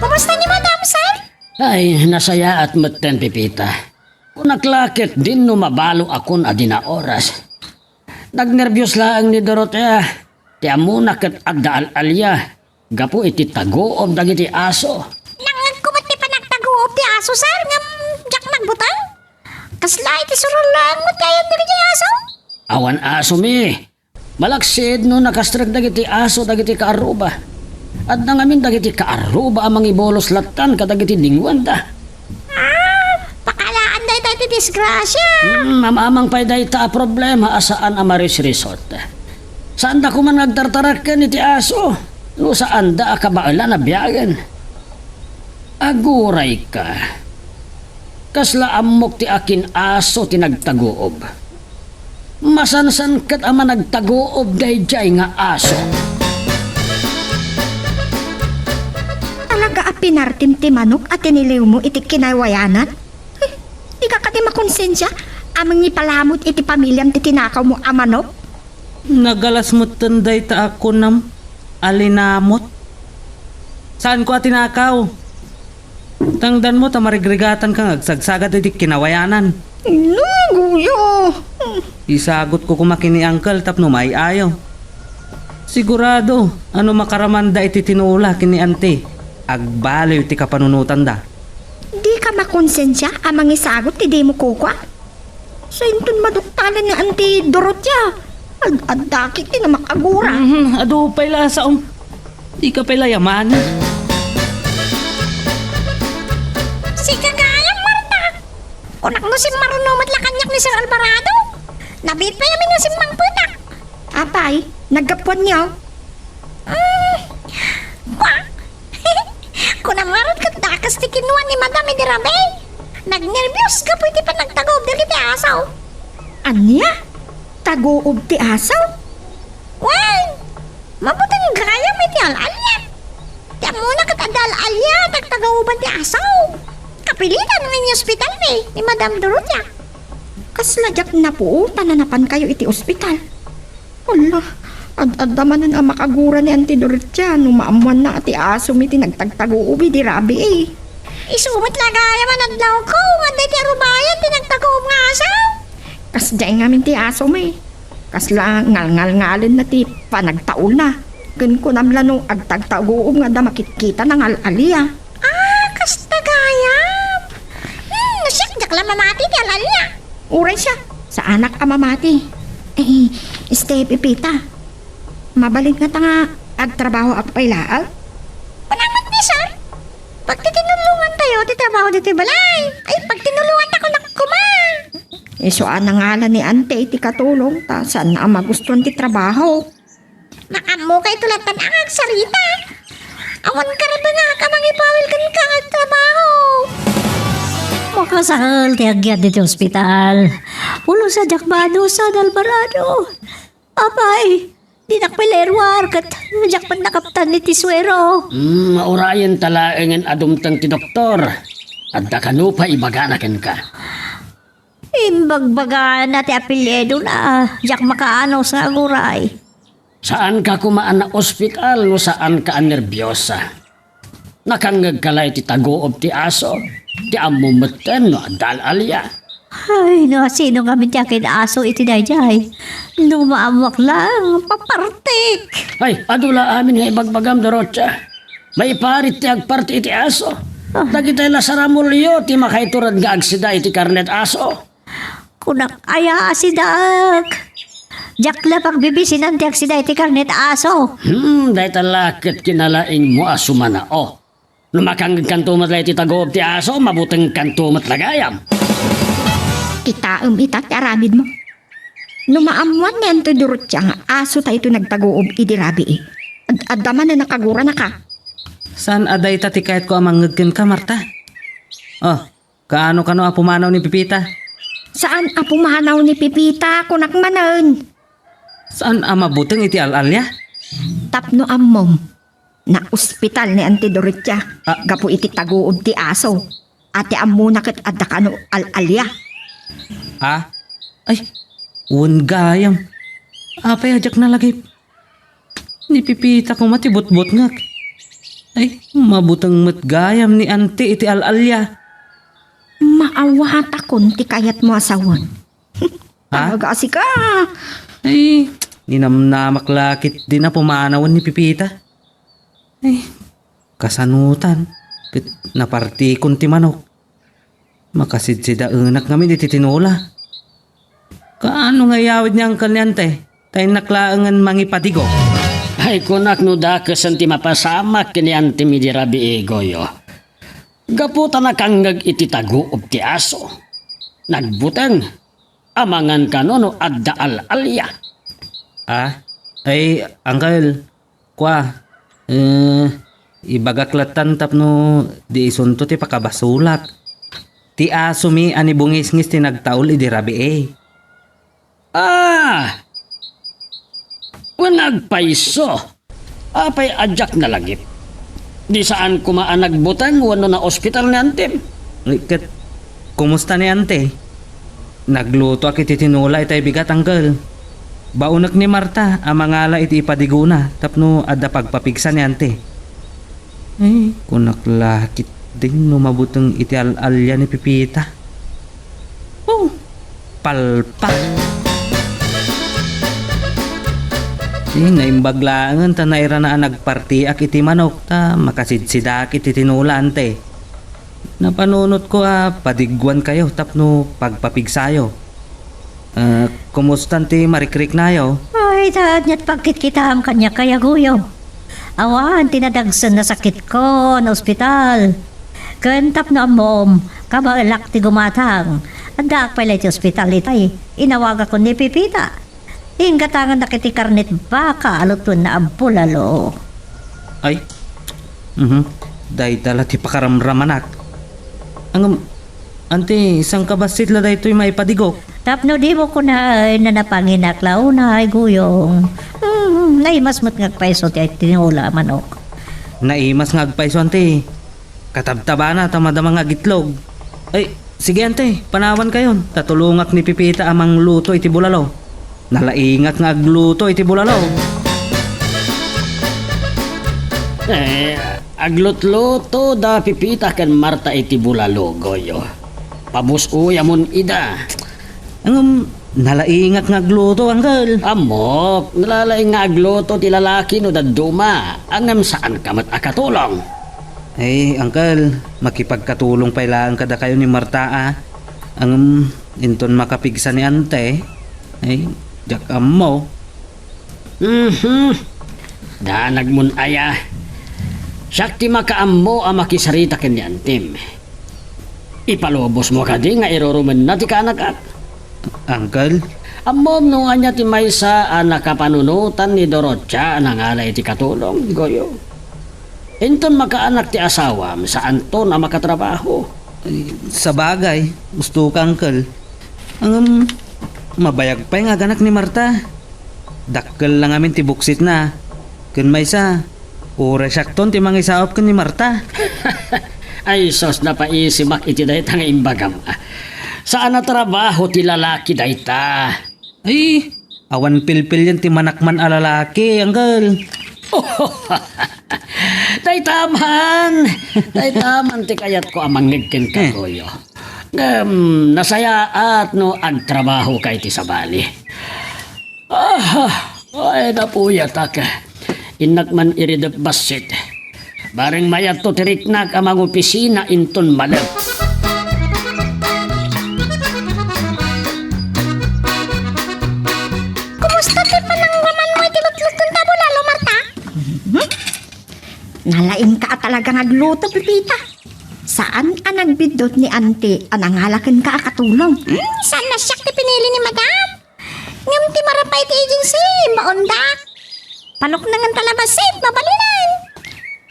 Kumusta ni Madam, sir? Ay, nasayaat metten, Pipita. Kunak la ketdin no mabaloakon a dina oras. Nagnerbios laeng ni Dorotea. Ti ammona ket adda al-alia gapu iti taguob dagiti aso. Nangngegko met ti panagtaguob ti aso, sir, ngem diak nagbuteng. Kasla iti surul laeng met ti ayan dagiti aso? Awan asomi. Malaksid no nakastrek dagiti aso dagiti kaarruba. Adda ngamin dagiti kaarruba a mangibulos lattan kadagiti lingwanda. Ah, pakalaan dayta iti disgrasia. Hmm, am-amang pay dayta a problema a saan a marisrisort. Saanda koma nga agtartaraken iti aso no saanda a kabaelan a biagen. Agurayka. Kasla ammok ti akin aso ti nagtaguob. Masansan ket a managtaguob daydiay nga aso. Talaga a pinartim ti manok a tiniliwmo iti kinaywayanan? Eh, dika ka Ti makonsensia a mangipalamut iti pamiliam ti tinakawmo a manok? Nagalas metten dayta a kunam a linamut. Saanko a tinakaw. Tangdanmo ta marigrigatanka nga agsagsagad iti kinawayanan. No, Goyo. Isagutko koma ken ni Uncle tapno maay-ayo. Sigurado a no makaramanda iti tinola ken ni Auntie, agbaliw ti kapanunotanda. Dika makonsensia a mangisagut ti dimo kukua? Sainton maduktalan ni Auntie Dorotia. Ad-addakit ti namakagura. Mhm, adu pay la a saom. Dika pay la yaman. Sika gayam, Marta. Kunak no simmaruno met la kaniak ni Sir Alvarado. Nabiit pay amin nga simmangpetak. Apay, naggapuan niya? Mm, kwa. Kunam ngarud ket dakes ti kinua ni Madam idi rabii. Nagnerbios gapu iti panagtaguob dagiti aso. Ania? Taguob ti aso? Wen, mabuteng gayam iti al-alia. Ti ammona ket adda al-alia ti agtaguoban ti aso. Kapilitan nga iniospitalmi ni Madam Dorotia. Kasla diak napuotan a napankayo iti ospital. Hala, ad-adda manen a makagura ni Auntie Dorotia no maammoanna a ti asomi ti nagtagtaguob idi rabii. Isu met la gayam a nadlawko nga adda iti arubayan ti nagtaguob nga aso. Kasdiay ngamin ti asomi. Kasla ngalngalngalenna ti panagtaulna. Ken kunam la no agtagtaguob nga adda makitkitana nga al-alia. Ah, kasta gayam. Hmm, no siak, diak la mamati ti al-alia. Uray siak, saanak a mamati. Eh, este, Pepita, mabalin ngata nga agtrabahoak pay laeng? Kunam met ni Sir, pagtitinulongantayo ti trabaho ditoy balay. Ay, pagtinulonganta kunak koma. Isu a nangala ni Auntie iti katulong ta saan a magustuan ti trabaho. Makaammoka ito latta nga agsarita. Awan karibengak a mangipawil kenka nga agtrabaho. Makasakel ti agyat ditoy ospital. Pulos a diak maanus, Sir Alvarado. Apay, dinak pay la iruar ket diak met nakaptan iti suero. Hmm, maurayen ta laengen a dumteng ti doktor. Adda kano pay ibagana kenka. Imbagbagana ti apelyidona, diak makaanus nga aguray. Saanka koma a naospital no saanka a nerbiosa. Nakangngegka la iti taguob ti aso, ti ammom metten no adda al-alia. Ay, no asino ngamin ti akin-aso iti daydiay? No maammoak laeng, papartik. Ay, adu la amin nga ibagbagam, Dorotia. Maiparit ti agparti iti aso. Ah. Dagitay la saramulyo ti makaitured nga agsida iti karnet aso. Kunak aya a sidaek. Diak la pagbibisinan ti agsida iti karnet aso. Hmm, dayta la ket kinalaingmo a sumanao. No makangngegkanto met la iti taguob ti aso, mabutengkanto met la gayam. Kitaem ita ti aramidmo. No maammoan ni Antoy Dorotia nga aso ta ito nagtaguob idi rabii, ad-, adda manen a kaguranaka. Saan a dayta ti kayatko a mangngeg kenka, Marta? Oh, kaano kano a pumanaw ni Pipita? Saan a pumanaw ni Pipita, kunak manen. Saan a mabuteng iti al-alia? Tapno ammom, naospital ni Auntie Dorotia. Ah. Gapu iti taguob ti aso. A ti ammona ket adda kano al-alia. Ah? Ay, wen gayam. Apay a diak nalagip? Ni Pipita koma ti butbutngek. Ay, mabuteng met gayam ni Auntie iti al-alia. Maawatakon ti kayatmo a sawen. Ha? Talaga a sika. Ay, ninamnamak la ketdin a pumanawen ni Pipita. Ay, kasanutan, ket napartikon ti manok. Makasidsidaenak ngamin iti tinola. Kaano nga iyawid ni Uncle ni Auntie? Ta innak laengen mangipadigo. Ay, kunak no dakesen ti mapasamak ken ni Auntie idi rabii, Goyo. Gapu ta nakangngeg iti taguob ti aso. Nagbuteng. Amangan kano no adda al-alia. Ah? Ay, Uncle, kua, eh, ibagak lattan tapno di isunto ti pakabasolak. Ti asomi a ni Bungisngis ti nagtaul idi rabii. Ah! Wen agpayso. Apay a diak nalagip? Di saan koma a nagbuteng wenno naospital ni Auntie? Ket, kumusta ni Auntie? Naglutoak iti tinola itay bigat, Uncle. Baonek ni Marta a mangala iti ipadigona tapno adda pagpapigsa ni Auntie. Ay, kunak la ketdin no mabuteng iti al-alia ni Pepita. Oh, palpak! Ay, naimbag laengen ta nairana a nagpartiak iti manok ta makasidsidaak iti tinola, Auntie. Napanunotko a padigguankayo tapno pagpapigsayo. Ah, kumustan ti marikriknayo? Ay, ta aniat pagkitkitam kaniak, Goyo. Awan ti nadagsen a sakitko no ospital. Ken tapno ammom, kabaelak ti gumatang. Addaak pay la iti ospital itay. Inawagakon ni Pepita. Inggatangannak iti karnet baka a lutuenna a bulalo. Ay. Mhm. Dayta la ti pakaramramanak. Ngem, Auntie, saan ka bassit la daytoy maipadigok? Tapno dimo kunaen a napanginak la unay, Goyo. Hmm, naimas met nga agpayso ti tinola a manok. Naimas nga agpayso, Auntie. Katabtabana ta madama nga agitlog. Ay, sige, Auntie, panawankayon. Ta tulongak ni Pepita a mangluto iti bulalo. Nalaingak nga agluto iti bulalo. Eh, aglutluto da Pepita ken Marta iti bulalo, Goyo. Pabus-oyamon ida. Ngem, nalaingak nga agluto, Uncle. Ammok, nalalaing nga agluto ti lalaki no dadduma. Ngem saanka met a katulong. Ay, Uncle, makipagkatulong pay laeng kadakayo ni Marta, a. Ngem, inton makapigsa ni Auntie, ay, diak ammo. Mhm. Danagmon aya. Siak ti makaammo a makisarita ken ni Auntiem. Ipalubosmo kadi nga irurumenna ti kaanakak? Uncle? Ammom no ania ti maysa a nakapanunotan ni Dorotia a nangala iti katulong, Goyo? Inton makaanak ti asawam, saanton a makatrabaho. Ay, sabagay, gusto ka, Uncle. Ngem, mabayag pay nga aganak ni Marta. Dakkel la ngamin ti buksitna. Ken maysa, uray siakton ti mangisaop ken ni Marta. Ay, sus, napaisimak iti dayta nga imbagam. Saan a trabaho ti lalaki dayta. Ay, awan pilpilian ti manakman a lalaki, Uncle. Dayta man! Dayta man ti kayatko a mangngeg kenka, Eh. Goyo. Ngem, nasayaat no agtrabahoka iti sabali. Ah, ay, napuyatak. Innak man iridep bassit. Bareng mayatto ti riknak a mangopisina inton malem. Kumusta ti panangramanmo iti lutluton ta bulalo, Marta? Hmm? Nalaingka a talaga nga agluto, Pepita. Saan a nagbiddut ni Auntie a nangala kenka a katulong? Hmm, saan a siak ti pinili ni Madam? Ngem ti marapay ti agency, imbaonda. Panuknangan ta la bassit, mabalinan.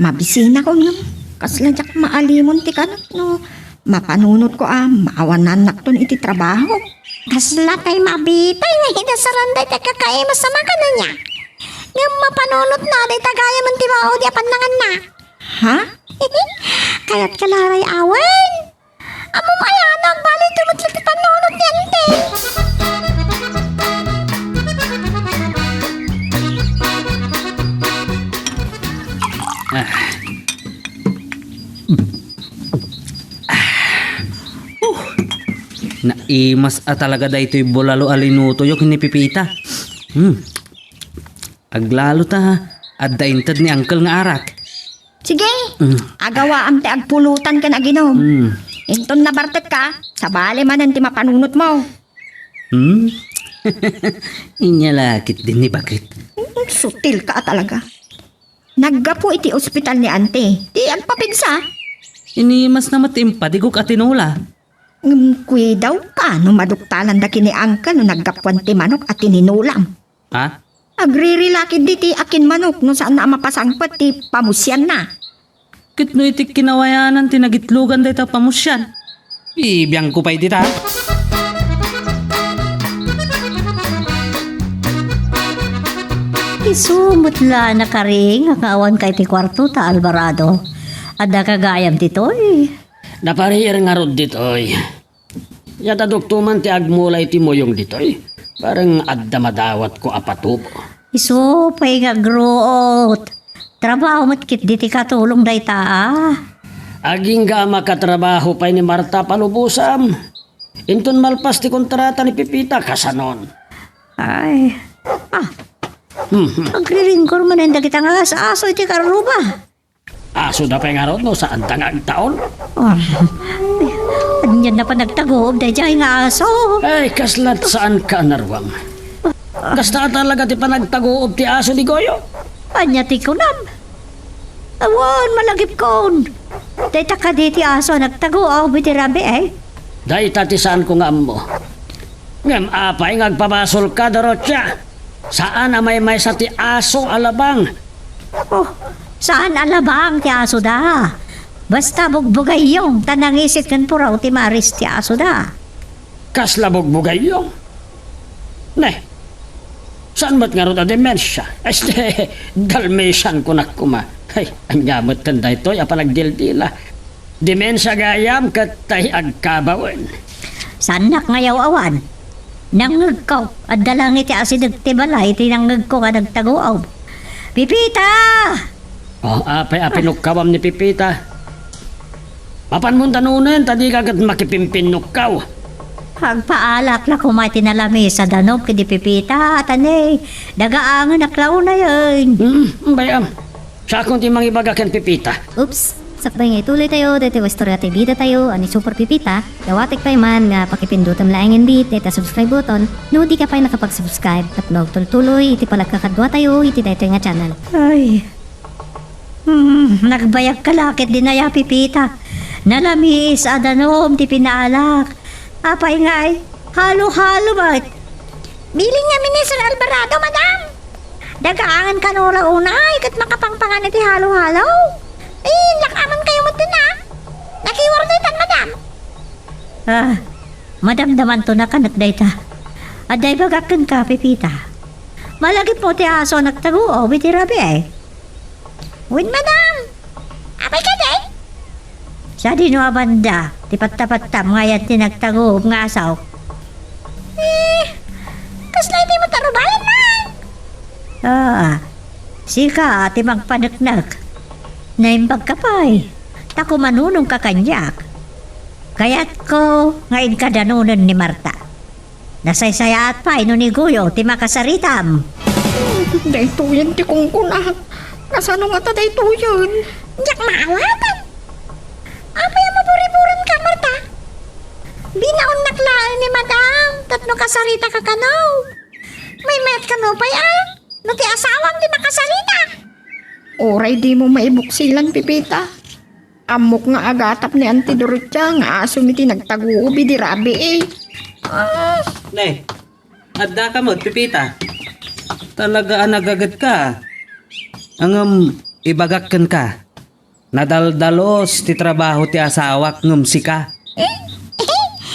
Mabisina ko ngem, kasla diak maalimon ti kanak no mapanunotko a maawanannakton iti trabaho. Kasla tay mabitay nga idasaranda iti kakaimas a makananna. Ngem mapanunotna, dayta gayam ti maudi a pannanganna. Ha? Kayatka la ray awen? Ammom aya, nagbali ti met ti pannunot ni Auntie. Ah. Ah. Uh. Naimas a talaga daytoy bulalo a linutoyo ken ni Pepita. Hmm. Aglalo ta, adda inted ni Uncle nga arak. Sige, Mm. agawaam ti agpulutan ken aginom. Mm. Inton nabartetka, sabali manen ti mapanunotmo. Hmm? Inya la ketdin ni baket. Mm, sutilka a talaga. Naggapu iti ospital ni Auntie, ti agpapigsa. Inimasna met ti impadigok a tinola. Ngem kuidawka no maduktalanda ken ni Uncle no naggapuan ti manok a tininolam. Ha? Agririla ketdi ti akin manok no saanna a mapasangpet ti pamusianna. Ket no iti kinawayanan ti nagitlogan dayta pamusian, bibiangko pay dita. Isu met la nakariing nga awanka iti kuarto ta, Alvarado. Adda ka gayam ditoy. Napariir ngarud ditoy. Ania ta dukto man ti agmula iti muyong ditoy. Bareng adda madawatko a patubo. Isu pay nga agruot. Trabaho met ketdi ti katulong dayta, a. Agingga a makatrabaho pay ni Marta, palubosam. Inton malpas ti kontrata ni Pepita, kasanon? Ay. Ah. Mhm. Agriringkor manen dagita nga as-aso iti karruba. Asoda pay ngarud no saanda nga agtaon? Ah. Ania a panagtaguob daydiay nga aso? Ay, kasla't saanka a naruam. Kasta talaga ti panagtaguob ti aso ni Goyo? Ania ti kunam? Awan, malagipkon. Dayta kadi ti aso a nagtaguob iti rabii, eh? Dayta ti saanko nga ammo. Ngem apay nga agpabasolka, Dorotia? Saan a maymaysa ti aso a labang. Oh, saan a labang ti asoda. Basta bugbugayong ta nangisit ken puraw ti maris ti asoda. Kasla bugbugayong? Ne, saan met ngarud a demensia? Este, Dalmatian kunak koma. Ay, ania metten daytoy a panagdildila? Demensia gayam ket tay agkabawen. Saannak nga yaw-awan. Nangngegko, adda laeng iti asideg ti balay iti nangngegko nga nagtaguob. Pepita! Oh, apay a pinukkawam ni Pepita? Mapanmon danonen ta dika ket makipimpinnukkaw. Agpaalak la koma iti nalamiis a danum ken ni Pepita, atane, dagaangenak la unayen. Hmm, bay-am. Siakon ti mangibaga ken Pepita. Oops! Sakbay nga ituloy tayo, daytoy nga istorya ti bida tayo, a ni Super Pepita, dawatek pay man nga pakipindutem laengen dayta subscribe button, no dika pay nakapag-subscribe, tapno agtultuloy iti panagkakadua tayo iti daytoy nga channel. Ay. Hmm, nagbayag ka la ketdin aya, Pepita. Nalamiis a danum ti pinaalak. Apay ngay, halo-halo met. Bilin ngamin ni Sir Alvarado, madam. Dagaangen kano la unay ket makapangpangan iti halo-halo. Eh, innak-aman kayo met dina. Nakiwar daytan, madam. Ah, madamdamanto nakanek dayta. Adda ibagak kenka, Pepita. Malagipmo ti aso a nagtaguob iti rabii. Wen, madam. Apay kadi? Sadino a banda ti pattapattam nga ayan ti nagtaguob nga aso? Eh, kasla iti met a rubayan man. Ah, sika ti mangpaneknek. Naimbag ka pay, ta kumanunong ka kaniak. Kayatko nga inka danonen ni Marta. Nasaysayaat pay no ni Goyo ti makasaritam. Daytoyen ti kunkunak. Kasano ngata daytoyen? Diak maawatan. Apay a maburiburan ka, Marta? Binaonnak laeng ni Madam tapno kasarita ka kano. Maymayat kano pay a no ti asawam ti makasarita. Uray dimo maibuksilan, Pepita. Ammok nga agatap ni Auntie Dorotia nga asom iti nagtaguob idi rabii. Ah. Ne, adda ka met, Pepita. Talaga a nagaget ka. Ngem ibagak kenka, nadaldalos ti trabaho ti asawak ngem sika. Eh?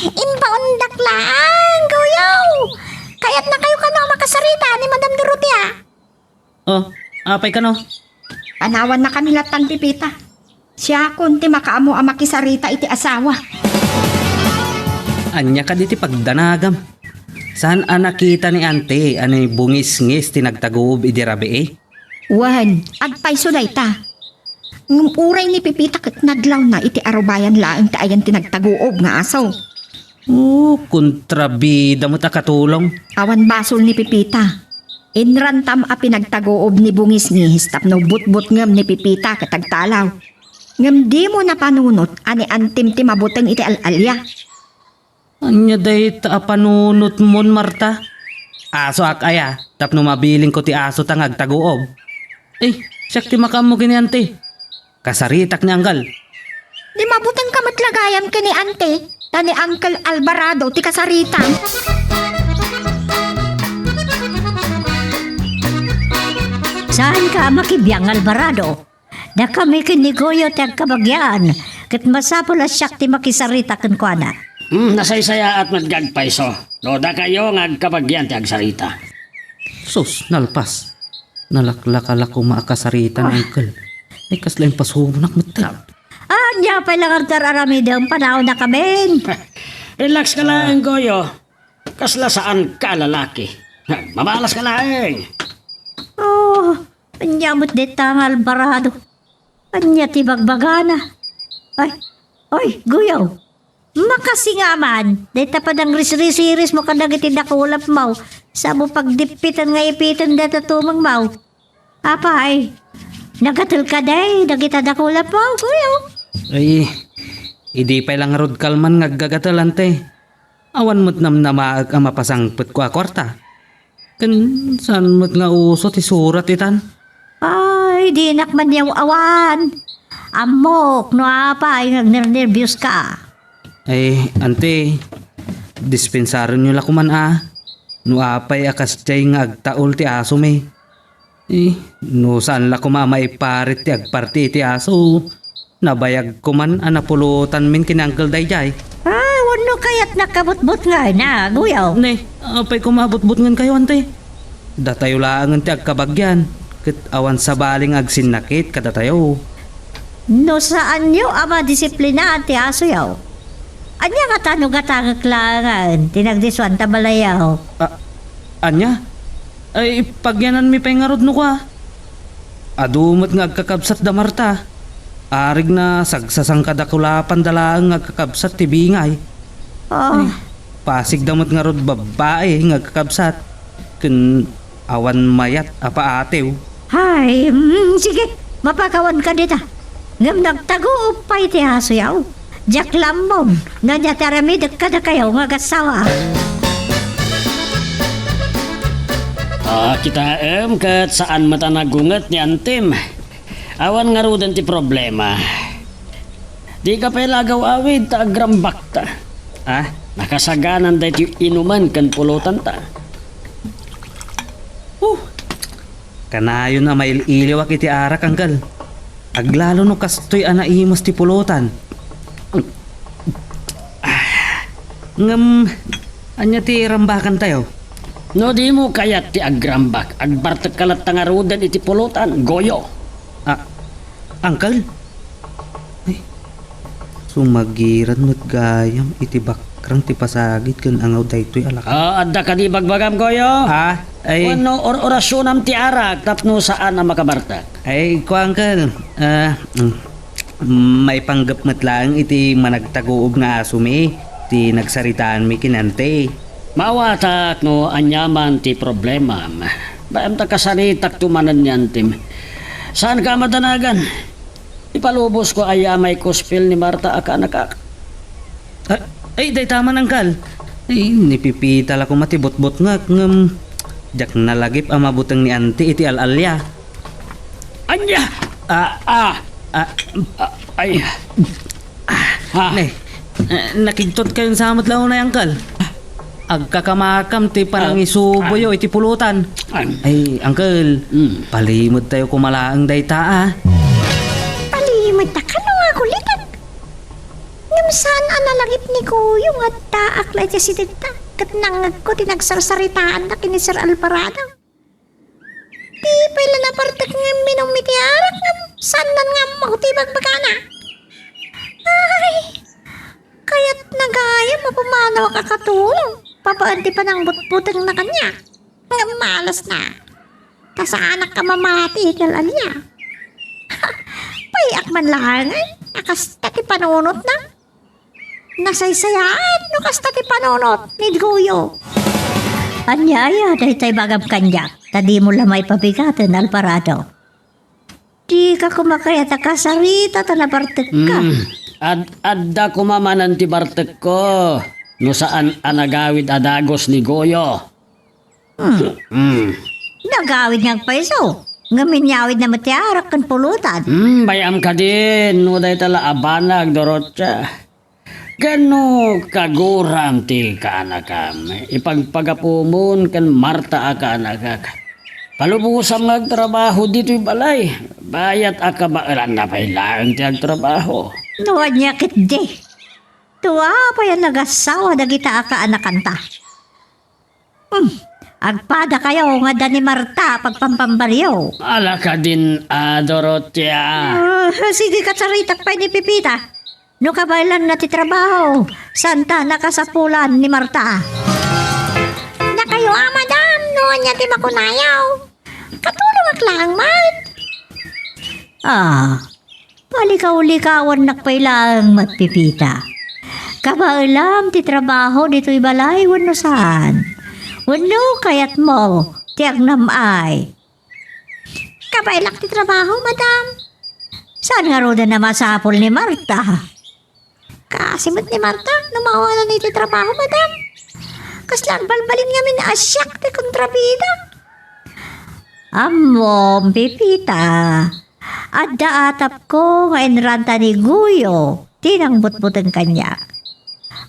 Imbaondak laeng, Goyo. Kayatna kayo kano a makasarita ni Madam Dorotea. Oh, apay kano? Panawannakami lattan, Pepita. Siakon ti makaammo a makisarita iti asawa. Ania kadi ti pagdanagam? Saan a nakita ni Auntie a ni bungisngis ti nagtaguob idi rabii? Wen, agpayso dayta. Ngem uray ni Pepita ket nadlawna iti arubayan laeng ti ayan ti nagtaguob nga aso. Oh, kontrabida met a katulong. Awan basol ni Pepita. Inrantam a pinagtaguob ni bungisngis tapno butbutngem ni Pepita ket agtalaw. Ngem dimo napanunot a ni Auntie ti mabuteng iti al-alia. Ania dayta a panunotmon, Marta? Asoak aya tapno mabilinko ti asota nga agtaguob? Eh, siak ti makaammo ken ni Auntie. Kasaritak ni Anggal. Di mabutengka met la gayam ken ni Auntie, ta ni Uncle Alvarado ti kasaritam. Saanka a makibiang, Alvarado? Dakami ken ni Goyo ti agkabagian, ket masapul a siak ti makisarita kenkuana. Hmm, nasaysayaat met nga agpayso no dakayo nga agkabagian ti agsarita. Sus, nalpas. Nalaklaka la koma a kasarita ni Uncle. Ay, kasla impasubonak met. Ania pay la nga agar-aramidem, panawnakamin. Relax ka laeng, Goyo. Kasla saanka a lalaki. Mabalas ka laeng. Oh, ania met dayta nga Alvarado? Ania ti bagbagana? Ay, oy, Goyo. Makasingaman, dayta padang risrisirismo kadagiti dakulapmo. Saan pagdippitan nga ipiten dayta tumengmo? Apay, nagatel kadi dagita dakulapmo, Goyo? Ay, idi pay la ngarud kalman nga aggagatel, ante. Awan met namnamaek a mapasangpetko a kuarta. Ken saan met nga uso ti surat itan? Ay, dinak man yaw-awan. Ammok no apay nga agnernerbios ka. Ay, ante, dispensarenyo la koman a. No apay a kasdiay nga agtaul ti asomi. Eh, no saan la koma a maiparit ti agparti iti aso, nabayag koman a napulotanmin ken ni Uncle daydiay. Ah, wenno kayatnak a butbutngen, Goyo? Ne, apay koma a butbutngenkayo, ante? Datayo laengen ti agkabagian, ket awan sabali nga agsinnakit kadatayo. No saanyo a madisiplinaan ti asoyo, ania ngata no gatangek laengen ti nagdisuan ta balayyo? A-, ania? Ay, pagyananmi pay ngarud no kua. Adu met nga agkakabsat da Marta. Arigna sagsasangkadakulapan da laeng nga agkakabsat ti bingay. Ah. Ay, pasigda met ngarud babbai nga agkakabsat. Ken awan mayat a paatiw. Ay, mm, sige, mapakawanka dita. Ngem nagtaguop pay ti asoyo. Diak la ammom no ania ti aramidek kadakayo nga agassawa. Ah, kitaem ket saan met a nagunget ni Antim. Awan ngaruden ti problema. Dika pay la agaw-awid ta agrambakta. Ah, nakasaganan daytoy inuman ken pulotanta. Huh! Kanayon a mail-iliwak iti arak, Uncle. Aglalo no kastoy a naimus ti pulotan. Ngem, ania ti rambakantayo? No dimo kayat ti agrambak, agbartekka latta ngaruden iti pulotan, Goyo. Ah, Uncle? Ay, sumagiran met gayam iti bakrang ti pasagid ken angaw daytoy a laka. Ah, adda kadi bagbagam, Goyo? Ah, ay. Wenno or-orasionam ti arak tapno saan a makabartek? Ay, kua, Uncle. Ah, mm, maipanggep met laeng iti managtaguob nga asomi ti nagsaritaanmi ken Anti. Maawatak no aniaman ti problemam. Baem ta kasaritakto manen ni Antim. Saanka a madanagan? Ipalubosko aya may kuspil ni Marta a kaanakak? Ah, ay, dayta man, Uncle. Ay, ni Pipita la koma ti butbutngek, ngem diak nalagip a mabuteng ni Anti iti al-alia. Ania? Ah, ah, ah, ah, ay. Ah, ne, eh, nakigtot kayon sa met la unay, Uncle. Agkakamakam ti panangisuboyo iti pulutan. Ay, Uncle, mm, palimed tayo koma laeng dayta, ah. Palimed ta kano nga kulitan? Ngem saan a nalagip ni Goyo nga addaak la iti asidegda ket nangngegko ti nagsarsaritaanna ken ni Sir Alvarado. Di pay la napartek nga imminum iti arak ngem saan nga ammo ti bagbagana. Ay, kayatna gayam a pumanawak a katulong babaen ti panangbutbutengna kaniak. Ngem malasna. Ta saanak a mamati iti al-alia. Payak man laeng a kasta ti panunotna. Nasaysayaat no kasta ti panunot ni Goyo. Ania aya daytay bagam kaniak, ta dimo la maipabigaten, Alvarado? Dika koma kayat a kasarita ta nabartekka. Mm. Ad-, adda koma manen ti bartekko no saan a nagawid a dagus ni Goyo. Hmm. Hmm. Nagawid nga agpayso. Ngem inyawidna met ti arak ken pulutan. Hmm, bay-am kadin, no dayta la a banag, Dorotia. Ken no kaguram ti kaanakam, ipagpagapumon ken Marta a kaanakak. Palubosam nga agtrabaho ditoy balay. Bayat a kabaelanna pay laeng ti agtrabaho. No ania ketdi? Tua pay a nagassawa dagita a kaanakanta. Hmm, agpadakayo nga adda ni Marta a pagpampambarrio. Ala kadin a, Dorotia. Ah, sige, kasaritak pay ni Pipita. No kabaelanna ti trabaho, saanta nakasapulan ni Marta. Dakayo a, madam, no ania ti makunayo? Katulongak laeng met. Ah, palikawlikawannak pay laeng met, Pepita. Kabaelam ti trabaho ditoy balay wenno saan? Wenno kayatmo ti agnam-ay? Kabaelak ti trabaho, madam. Saan ngaruden a masapul ni Marta? Kaasi met ni Marta no mawalan iti trabaho, madam. Kasla agbalbalin ngamin a siak ti kontrabida. Ammom, Pepita, adda atapko nga inranta ni Goyo ti nangbutbuteng kaniak.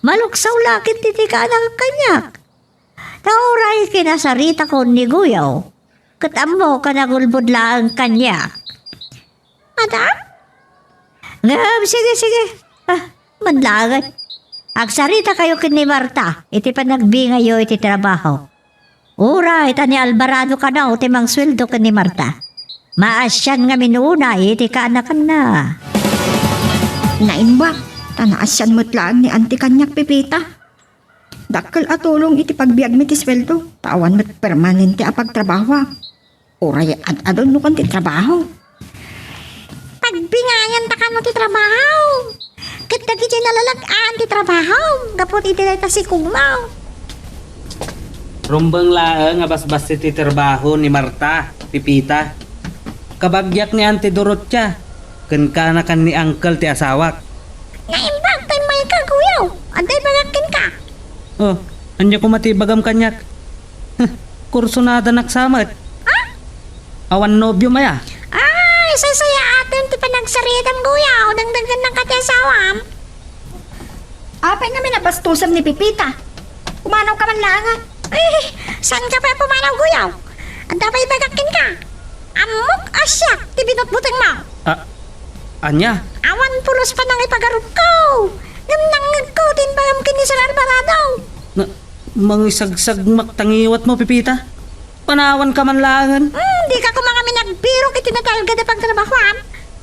Maluksaw la ket ti kaanakak kaniak. Ta uray kinasaritakon ni Goyo, ket ammok a nagulbod laeng kaniak. Madam? Ngem, sige, sige. Ah, manlaengen. Agsaritakayo ken ni Marta iti panagbingayyo iti trabaho. Uray ta ni Alvarado kano ti mangsueldo ken ni Marta. Maasian ngamin unay iti kaanakanna. Naimbag, ta naasian met laeng ni Auntie kaniak, Pepita. Dakkel a tulong iti pagbiagmi ti sueldo, ta awan met permanente a pagtrabahoak. Uray ad-adun no kano ti trabaho. Pagbingayan ta kano ti trabaho. Ket dagiti nalalag-an ti trabaho, gapu iti dayta sikomo. Rumbeng laeng a basbassit ti trabaho ni Marta, Pepita. Kabagiak ni Auntie Dorotia, ken kaanakan ni Uncle ti asawak. Naimbag ta immayka, Goyo. Adda ibagak kenka. Oh, ania koma ti ibagam kaniak? Huh, kursunadanak sa met. Ha? Awan nobiom aya? Ay, saysayaatem ti panagsaritam, Goyo. Dengdengngennaka ti asawam. Apay ngamin a bastosem ni Pepita? Pumanawka man laengen. Eh, saanka pay a pumanaw, Goyo? Adda pay ibagak kenka. Ammok a siak ti binutbutengmo. Ah, ania? Awan pulos panangipagarupko. Ngem nangngegko ti imbagam ken ni Sir Alvarado. Na, mangisagsagmak ta ngiwatmo, Pepita? Panawanka man laengen. Hmm, dika koma ngamin agbirok iti natalged a pagtrabahoam.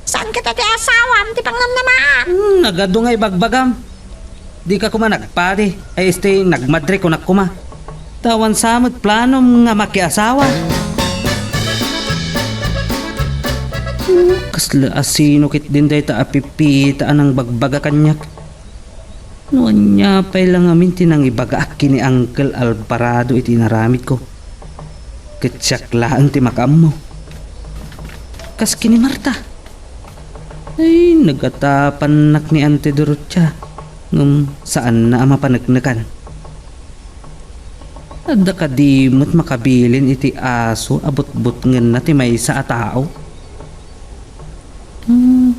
Saan ket ti asawam ti pangnamnamaam? Hmm, nagadu nga ibagbagam. Dika koma nagpadi, ay isti nagmadre kunak koma. Ta awan sa met planom nga makiasawa. Hmm, kasla asino ketdin dayta a Pepita a nangbagbaga kaniak? No ania pay la ngamin ti nangibagaak ken ni Uncle Alvarado iti inaramidko, ket siak laeng ti makaammo. Kas ken ni Marta. Ay, nagatapannak ni Auntie Dorotia, ngem saanna a mapaneknekan. Adda kadi met makabilin iti aso a butbutngenna ti maysa a tao? Hmm.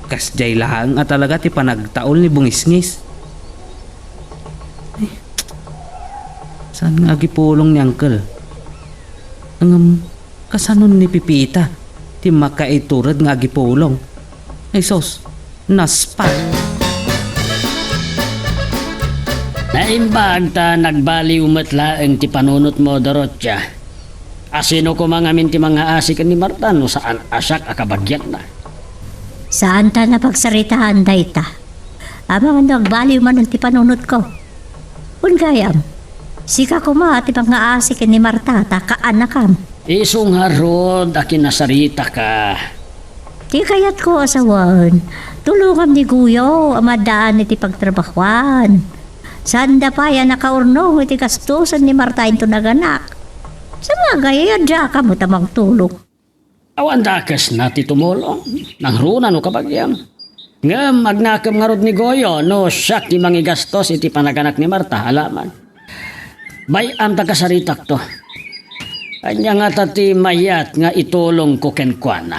Kasdiay laeng a talaga ti panagtaul ni Bungisngis. Ay, saan nga agipulong ni Uncle? Ngem, kasanon ni Pepita ti makaitured nga agipulong? Ay sus, naspa. Naimbag ta nagbaliw met laeng ti panunotmo, Dorotia. Asino koma ngamin ti mangngaasi ken ni Marta no saan a siak a kabagianna? Saanta a pagsaritaan dayta. Amangan no agbaliw manen ti panunotko. Wen gayam, sika koma ti mangngaasi ken ni Marta ta kaanakam. Isu ngarud a kinasaritaka. Ti kayatko a sawen, tulongam ni Goyo a maddaan iti pagtrabahoan. Saanda pay a nakaurnong iti gastosen ni Marta inton naganak. Sabagay, ay adda ka met a mangtulong. Awan dakesna ti tumulong. Nangruna no kabagiam. Ngem agnakem ngarud ni Goyo no siak ti mangigastos iti panaganak ni Marta, alaman. Bay-am ta kasaritakto. Ania ngata ti mayat nga itulongko kenkuana?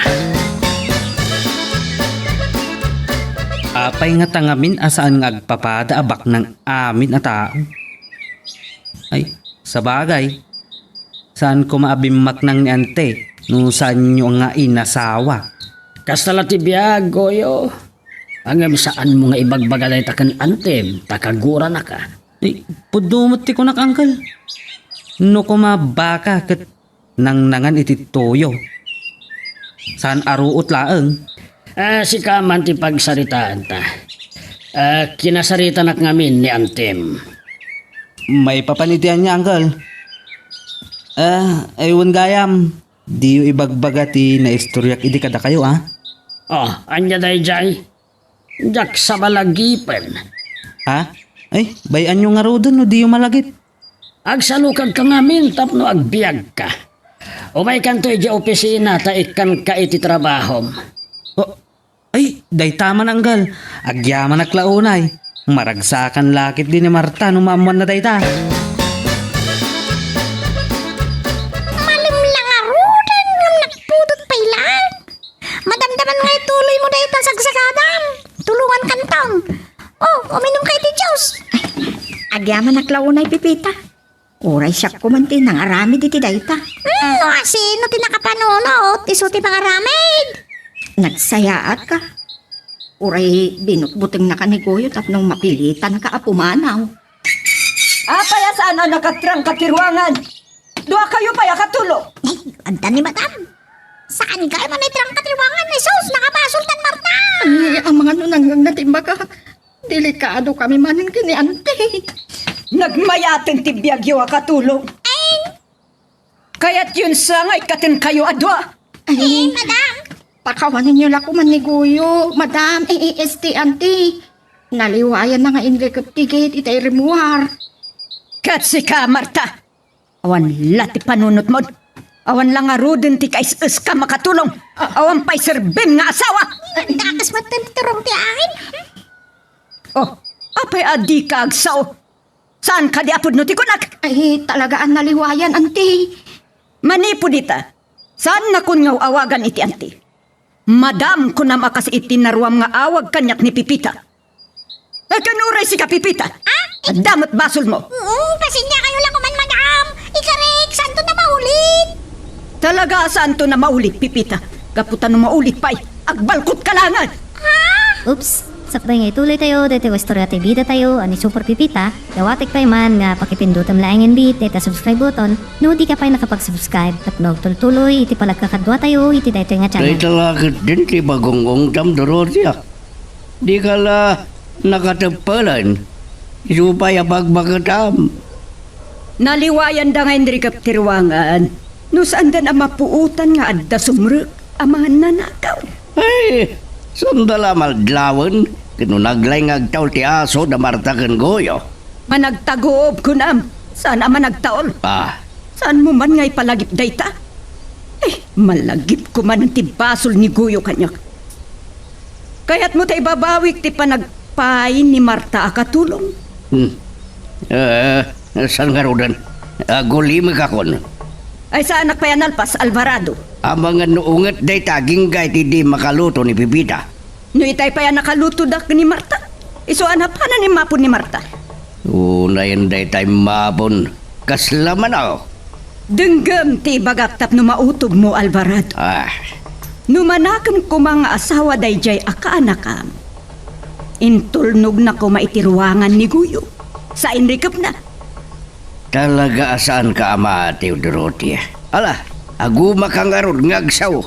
Apay ngata ngamin a saan nga agpapada a baknang amin a tao? Ay, sabagay, saan koma a bimmaknang ni Ante no saanyo nga inasawa? Kasta la ti biag, Goyo. Ngem saanmo nga ibagbaga dayta ken Antem, ta kaguranaka. Ay, pudno met ti kunak, Uncle. No koma baka ket nangnangan iti toyo. Saan a ruot laeng. Ah, sika man ti pagsaritaanta. Ah, kinasaritanak ngamin ni Antim. Maipapan iti ania, Uncle? Ah, ay, wen gayam, diyo ibagbaga ti naistoryak idi kadakayo, ah? Oh, ania daydiay? Diak sa malagipen. Ha? Ay, bay-anyo ngaruden no diyo malagip. Agsalukagka ngamin tapno agbiagka. Umaykanto idiay opisina ta ikkanka iti trabahom. Oh, ay, dayta man, Uncle. Agyamanak la unay. Maragsakan la ketdi ni Marta no maammoanna dayta. Malem la ngaruden ngem nagpudot pay laeng. Madamdaman nga ituloymo dayta sagsagadam. Tulongankanton. Oh, uminumka iti juice. Ay, agyamanak la unay, Pepita. Uray siak koma ti nangaramid iti dayta. Hmm, no asino ti nakapanunot, isu ti pangaramid? Nagsayaatka. Uray binutbutengnaka ni Goyo tapno mapilitanka a pumanaw. Apay a saan a nakatrangka ti ruangan? Duakayo pay a katulong. Ay, adda ni Madam. Saan gayam a naitrangka ti ruangan, Jesus? Nakabasoltan, Marta! Ay, amangan no nangngegna ti imbaga. Delikado kami manen ken ni Auntie. Nagmayaten ti biagyo a katulong. Ay! Kayatyon sa nga ikkatenkayo a dua. Ay, Madam. Pakawanenyo la koma ni Goyo, Madam. Eh, eh, este, Auntie. Naliwayanna nga inrikep ti gate iti remuar. Ket sika, Marta. Awan la ti panunotmon. Awan la ngaruden ti kais-iskam a katulong. Awan pay serbim nga asawa. Dakes met ti turong ti angin. Oh, apay a dika agsao? Saan kadi a pudno ti kunak? Ay, talaga a naliwayan, Auntie. Manipud ita, saannakon nga awagan iti Auntie. Madam, kunam a kas iti naruam nga awag kaniak ni Pepita. Akin uray sika, Pepita. Ah? Adda met basolmo. Oo, pasensya kayo lang kuman, Madam. Ikarik, saanto na maulit? Talaga, saanto na maulit, Pepita. Gapu ta no maulit pay, agbalkot ka laengen. Ha? Oops. Sakbay nga ituloy tayo, daytoy nga istorya ti bida tayo, a ni Super Pepita, dawatek pay man nga pakipindutem laengen bi dayta subscribe button, no di ka pay nakapag-subscribe, tapno agtultuloy iti panagkakadua tayo iti daytoy nga channel. Dayta la ketdin ti bagong ungtam, Dorotea. Di ka la nakateppelen. Isu pay a bagbagetam. Naliwayanda nga inrikep ti ruangan. No saandan a mapuotan nga adda sumrek a mannanakaw. Ay, sanda la madlawen, ket no naglay nga agtaol ti aso da Marta ken Goyo. Managtaguob, kunam. Saan a managtaol? Ah. Saanmo man nga ipalagip dayta? Eh, malagipko manen ti basol ni Goyo kaniak. Kayatmo ta ibabawik ti panagpaay ni Marta a katulong? Hmm. Eh, saan ngaruden? Agulimekakon. Ay, saanak pay a nalpas, Alvarado. Amangan no unget dayta agingga iti di makaluto ni Pepita. No itay pay a nakalutodak ni Marta, isu a napanan immapon ni Marta. Unayen dayta immapon, kasla man, aw? Denggem ti ibagak tapno mautobmo, Alvarado. Ah. No manakem koma nga asawa daydiay a kaanakam, intulnogna koma iti ruangan ni Goyo. Sa inrikepna. Talaga a saanka a maatiw, Dorotea. Ala, agumaka ngarud nga agsao.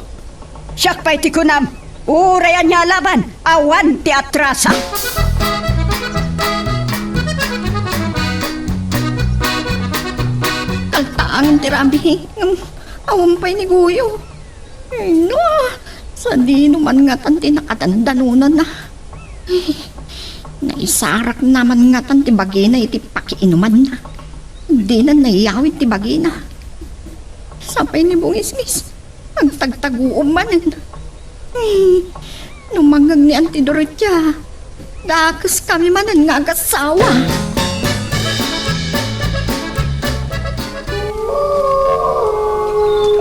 Siak pay ti kunam, uray ania a laban, awan ti atrasa. Kaltaangen ti rabii, ngem awan pay ni Goyo. Ay, no, sadino man ngatan ti nakadandanonanna. Ay, naisarakna man ngatan ti bagina iti pakiinumanna. Dina nayawid ti bagina. Sapay ni Bungisngis, agtagtaguom manen. Ay, no mangngeg ni Auntie Dorotea, dakes kami manen nga agasawa.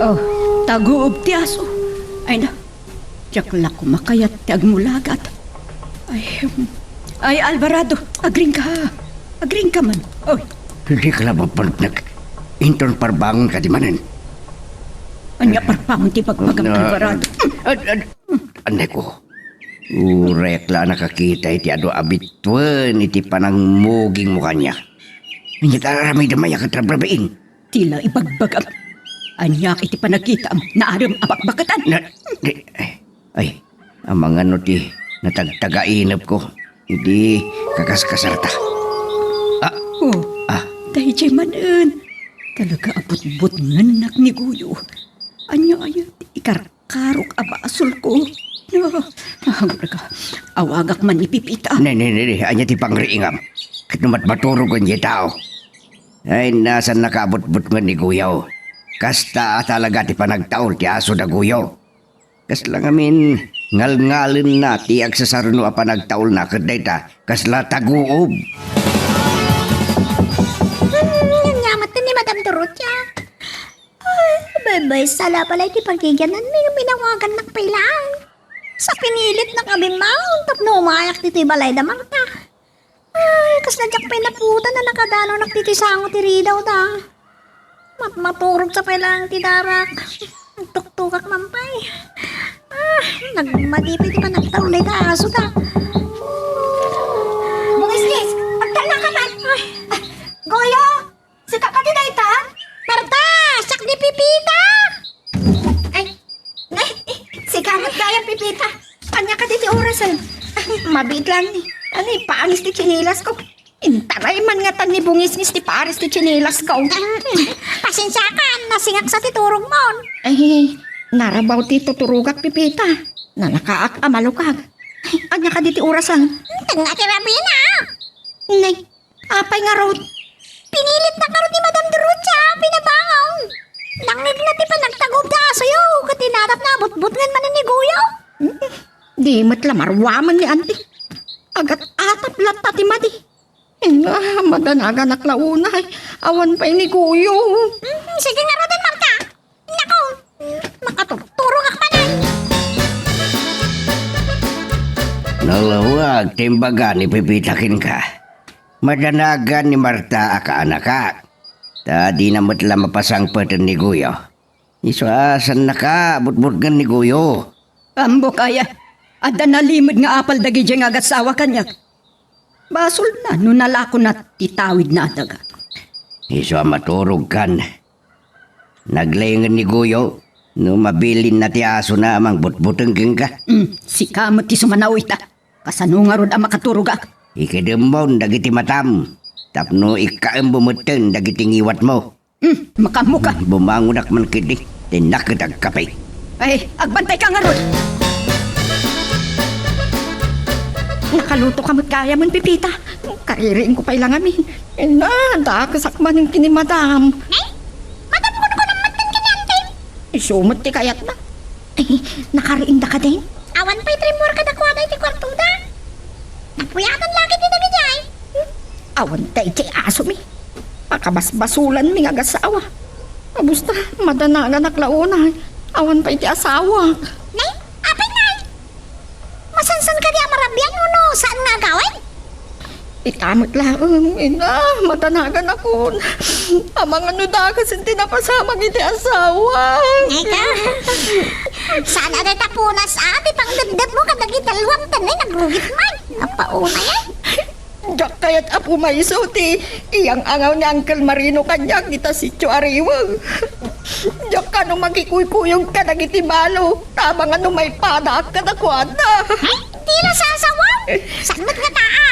Oh, taguob ti aso. Ay na, diak la koma kayat ti agmulagat. Ay, um, ay, Alvarado, agriingka. Agriingka man. Oy. Dika la mapaneknek. Inton parbangon kadi manen. Ania parbangon ti bagbagam, Alvarado? Ad-, ad-, Anay ko, urayak la a nakakita iti adu a bituen iti panangmugingmo kaniak. Ania ti aramidem aya ket rabrabiin? Ti la ibagbagam. Aniak iti panagkitaam, naarem a bakbaketan. Na, di, ay, ay, amangan no ti natagtagainepko. Idi kakaskasarta. Ah, Oh, ah. Daydiay manen. Talaga a butbutngennak ni Guyo. Ania aya ti ikarkarok a basolko? No, ah, awagak man ni Pepita. Ne, ne, ne, ne, ania ti pangriingam? Ket no matmaturog ken diay tao. Ay, nasannaka a butbutngen ni Guyo. Kasta a talaga ti panagtaul ti aso da Guyo. Kasla ngamin, ngalngalenna ti agsasarno a panagtaulna ket dayta, kasla taguob. Hmm, ania met ni Madam Dorotia? Ay, baybay, sala pala iti pagigiananmi nga binawagannak pay laeng. Sa pinilitnak a bimmangon tapno umayak ditoy balay da Marta. Ay, kasla diak pay naputan a nakadanonak ditoy sango ti ridaw da. Matmaturog sa pay laeng ti darak. Nagtuktokak man pay. Ah, nagmadi pay ti panagtaul dayta aso da. Bungisngis, agtalna ka man. Ay, ah, Goyo, sika kadi daytan? Marta, siak ni Pepita! Ay, ay, sika met gayam, Pepita. Ania kadi ti orasen? Mabiit lang ni. Ani, paangis ti tsinelas ko. Intaray man ngatan ni Bungisngis ti pares ti tsinelas ko. Pasensiakan, nasingak sa ti turogmon. Ay, narabaw ti tuturogak, Pepita. Nalakaak a malukag. Ania kadi ti orasen? Tengnga ti rabii na. Nay, apay ngarud? Pinilitnak ngarud ni Madam Dorotia a binabangon. Nangngegna ti panagtaguob da asoyo, ket inatapna a butbutngen manen ni Guyo. Di met la maruamen ni Anti. Agat-atap latta ti madi. Inna, madanaganak la unay. Awan pay ni Guyo. Mm, sige ngaruden, Marta. Nako, mm, makaturturogak manen. Nalawag ti imbaga ni Pepita kenka. Madanagan ni Marta a kaanakak. Ta dina met la mapasangpeten ni Guyo. Isu a sannaka butbutngen ni Guyo. Ammok aya, adda nalimed nga apal dagidiay nga agassawa kaniak. Basolna no nalakona ti tawidna a daga. Isu a maturogkan. Naglaingen ni Guyo no mabilinna ti asona a mangbutbuteng kenka. Mm, sika met ti sumanaw ita. Kasano ngarud a makaturogak? Ikedemmon dagiti matam tapno ikkaemmo metten dagiti ngiwatmo. Hmm, makaammoka. Bumangonak man ketdi. Tennak ket agkape. Ay, agbantayka ngarud. Nakalutoka met gayam, Pepita. Kaririingko pay la ngamin. Inna, dakesak manen ken ni Madam. Nay, Madam, kunkunam met ken ni Anting. Isu met ti kayatna. Ay, nakariingda kadin? Awan pay ti rimmuar kadakuada iti kuartoda. Napuyatan la ketdi dagidiay. Awan daydiay asomi. Pakabasbasolanmi nga agassawa. Kabasta, madanaganak la unay. Awan pay ti asawak. Nay, apay ngay? Masansan kadi a marabian wenno saan nga agawid? Ita met laeng, ina, madanaganak. Amangan no dakes ti napasamak iti asawak. Ika, saan a dayta punas a ti pangdepdepmo kadagiti talluam, ta nay nagrugit man. Apaunay, ay. Diak kayat a pumayso ti iyang-angaw ni Uncle Marino kaniak ita Sitio Ariweng. Diak kano makikuykuyog kadagiti balo, ta amangan no maipadaak kadakuada. Ay, dina sasawen. Saan met ngata, a?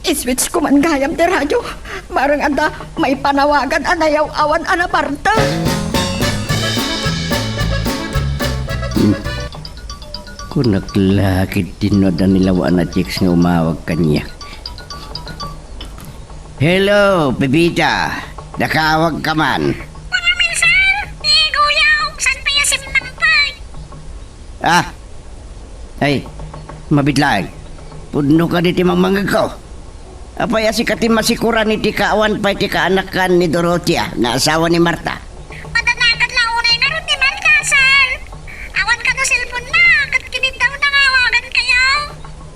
I-switch ko man gayam ti radio. Bareng adda maipanawagan a nayaw-awan a napartek. Hmm. Kunak la ketdi no adda ni Lawa a na-text nga umawag kaniak. Hello, Pepita. Nakaawagka man. Wen, sir. Ni Guyo, saan pay a simmangpet? Ah. Ay, mabiit laeng. Pudno kadi ti mangmangngegko. Apay a sika ti masikuran iti kaawan pay ti kaanakan ni Dorotia nga asawa ni Marta? Madanagan la unay ngarud ni Marta, sir. Awan kano cellphone-na, ket kiniddawna nga awagankayo.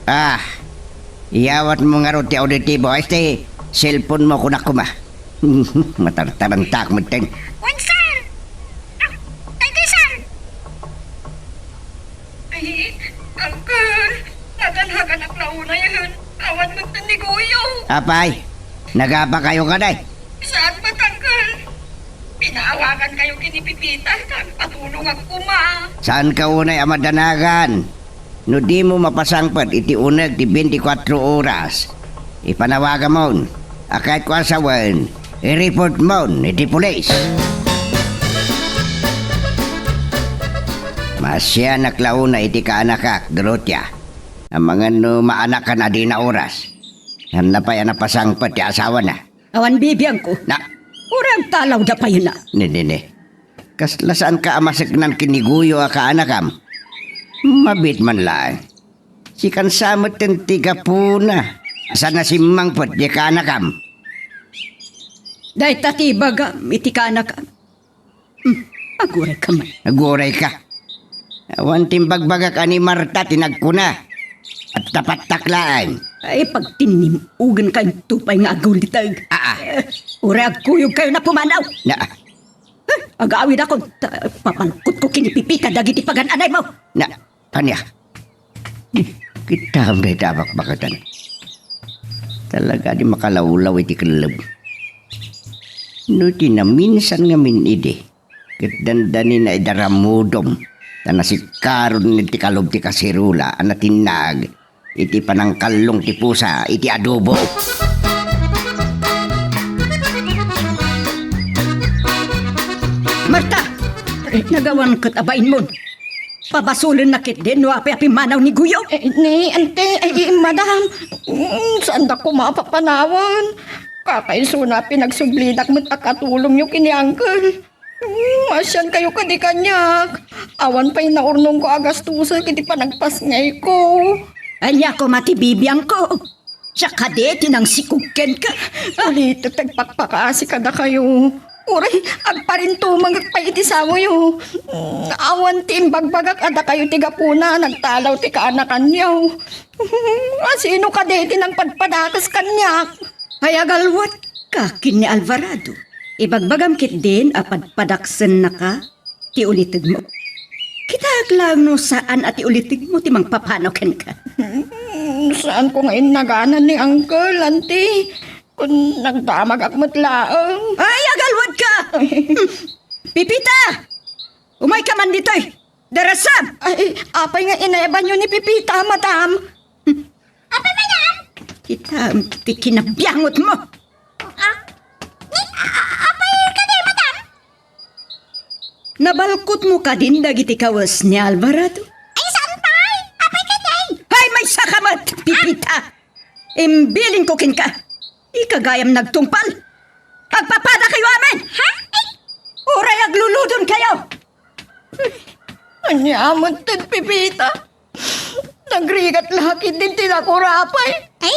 Ah, iyawatmo ngarud ti auditibo, a, iti cellphone-mo kunak koma. Matartarantak metten. Wen, sir. Ah, daydi, sir. Ay, Uncle, nadanaganak la unay. Awan metten ni Guyo. Apay, nagapakayo kadi? Saan met, Uncle. Pinaawagankayo ken ni Pepita, ta agpatulongak koma. Saanka unay a madanagan? No dimo mapasangpet iti uneg ti beintikwatro oras, ipanawagamon a kayatko a sawen, i-report mon iti pulis. Maasianak la unay iti kaanakak, Dorotea. Amangan no maanakan a dina oras. Saan la pay a napasangpet ti asawana. Awan bibiangko. Na. Uray agtalawda pay na. Ne, ne, ne. Kasla saanka a maseknan ken ni Guyo a kaanakam? Mabiit man laeng. Sikan sa metten ti gapuna. Saan a simmangpet ti kaanakam? Dayta ti ibagam iti kaanakam. Hmm, agurayka man. Agurayka. Awan ti imbagbagak a ni Marta ti nagkuna. At tapattak laeng. Ay, pagtinnim-ugenka into pay nga aguliteg. Aa. Eh, uray agkuyogkayo na pumanaw. Na. Eh, agawidakon, ta, papalkotko ken ni Pipita dagiti pagan-anaymo. Na, ania? Kitam dayta a bakbakatan. Talaga di makalawlaw iti kellem. No ti naminsan ngamin idi, ket dandani na idaramudom, ta nasikkaron ti kalub ti kasirula a natinnaag iti panangkallong ti pusa iti adobo. Marta! Nagawan ket abainmon. Pabasolenna ketdin no apay a pimmanaw ni Guyo. Eh, ni, ante, ay, madam. Mm, saanda koma a papanawen. Kakaisuna a pinagsublidak met a katulongyo ken ni uncle. Mm, maasiankayo kadi kaniak. Awan pay naurnongko a gastusen iti panagpasngayko. Ania koma ti bibiangko? Siak kadi ti nangsikog kenka. Ulitek ti agpakpakaasi kadakayo. Uray, agparintumengek pay iti saoyo. Mm, awan ti imbagbagak a dakayo ti gapuna nagtalaw ti kaanakanyo. Asino kadi ti nangpadpadakes kaniak? Ay, agalwatka ken ni Alvarado. Ibagbagam ketdin a padpadaksennaka ti ulitegmo. Kitaek laeng no saan a ti ulitegmo ti mangpapanaw kenka. Hmm, saanko nga innaganan ni Uncle, Auntie. Kun nagdamagak met laeng. Ay, agalwadka! Hmm. Pipita! Umayka man ditoy! Darasam! Ay, apay nga inayabanyo ni Pipita, madam? Hmm. Apay, madam? Kita ti kinabiangotmo. Ah? Ni, a-, a-, apay kadi, madam? Nabalkotmo kadin dagiti kawes ni Alvarado? Ay, saan pay? Apay kadi? Ay, maysaka met, Pipita! Imbilinko kenka, ikagayam nagtungpal. Agpapadakayo amin! Ha? Ay! Uray agluludonkayo! Ania met ti Pipita? Nagrigat la ketdin ti nakurapay. Ay?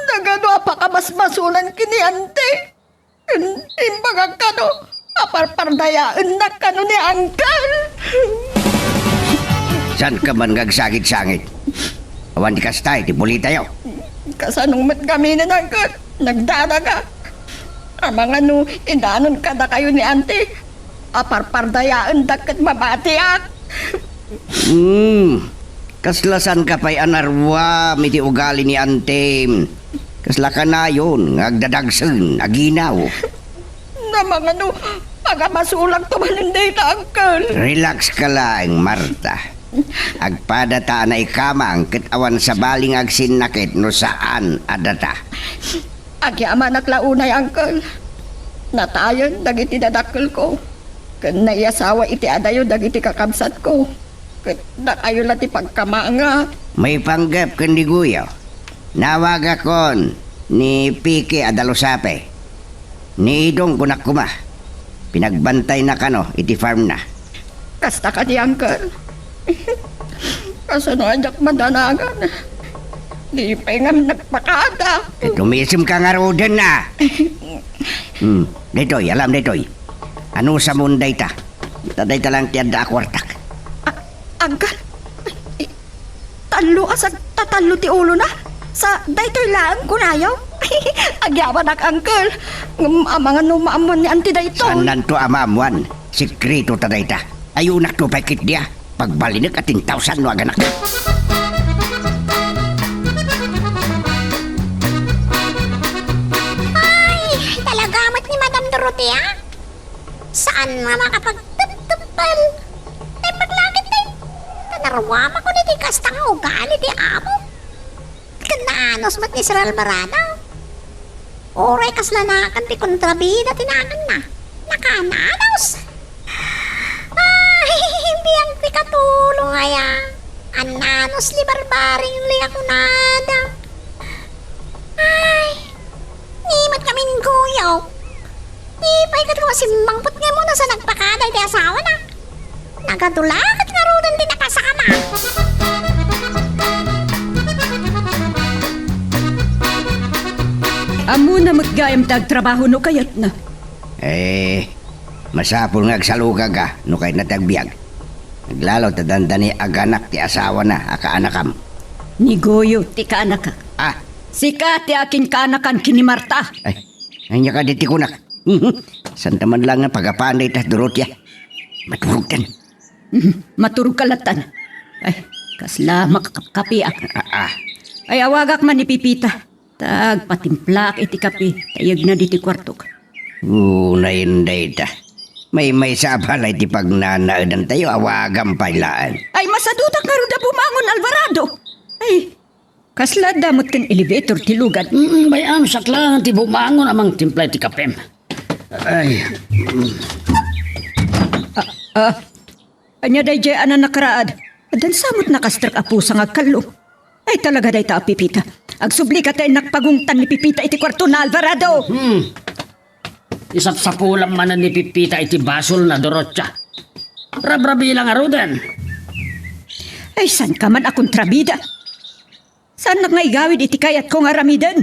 Nagadu a pakabasbasolan ken ni Auntie. Imbagak kano a parpardayaennak kano ni Uncle. Saanka man nga agsangit-sangit? Awan ti kasta iti bulitayo. Kasano met ngamin, Uncle? Nagdadagak. Amangan no idanon kadakayo ni Auntie a parpardayaendak ket mabatiak. Hmm, kasla saanka pay a naruam iti ugali ni Auntie. Kasla kanayon nga agdadagsen a ginaw. Amangan no pagabasolakto manen dayta, Uncle. Relax ka laeng, Marta. Agpadata a naikamang ket awan sabali nga agsinnakit no saan a data. Agyamanak la unay, Uncle. Natayen dagiti dadakkelko, ken naiyasawa iti adayo dagiti kakabsatko, ket dakayo la ti pagkamangak. Maipanggep ken ni Guyo. Nawagakon ni Piki a dalusape. Ni Idong kunak koma. Pinagbantayna kano iti farmna. Kasta kadi, Uncle? Kasano a diak madanagan? Di pay ngamin nagpakada. Ket umisemka ngaruden a. Hmm, daytoy, alam daytoy. Anusamon dayta. Ta dayta lang ti adda a kuartak. A-, Uncle? Tallo a sagtatallo ti ulona. Sa daytoy laeng kunayo. Agyamanak, Uncle. Ngem amangan no maammuan ni Auntie daytoy. Saannanto a maammuan. Sekreto ta dayta. Ayunakto pay ketdi a. Pagbalinek a ten thousand no aganak. Ay, talaga met ni Madam Dorotea. Saan nga makapagtepteppel? Naimbag la ketdi. Ta Aruamakon iti kasta nga ugali ti amo. Ket naanus met ni Sir Alvarado. Uray kasla nakan ti kontrabida ti naganna. Nakananus. Ay, biag ti katulong aya. Annanus ni Barbaring Lia kunada. Ay, ni met kami ni Goyo. Ni pay ket simmangpet nga muna sa nagpakada iti asawana. Nagadula ket ngaruden ti nakasakana. Ammona met gayam ti agtrabaho no kayatna. Eh, masapul nga agsalukaga no kayatna ti agbiag. Aglalo ta dandani aganak ti asawana a kaanakam. Ni Goyo ti kaanakak. Ah. Sika ti akinkaanakan ken ni Marta. Ay, ania kadi ti kunak? Santa man lang nga pagapan dayta, Dorotia. Maturogtan. Mhm, maturogka lattan. Ay, kasla makakapkapiak. Ah, ah. Ay, awagak man ni Pipita. Ta agpatimplaak iti kape, ta iyegna ditoy kuartok. Unayen dayta. Maymaysa a balay ti pagnanaedantayo, awagam pay laeng. Ay, masadutak ngarud a bumangon, Alvarado. Ay, kasla adda met ken elevator ti lugad. Mm, bay-am, saklanan ti bumangon a mangtimpla iti kapem. Ay. Ah, ah. Ania daydiay a nanakraad? Addan sa met nakastrek a pusa nga agkallong. Ay, talaga dayta a Pipita. Agsubli ka ta innak pagungtan ni Pipita iti kuartona, Alvarado. Hmm. Isapsapulam manen ni Pipita iti basolna, Dorotia. Rabrabi la ngaruden. Ay, saan ka man a kontrabida? Saannak nga igawid iti kayatko nga aramiden?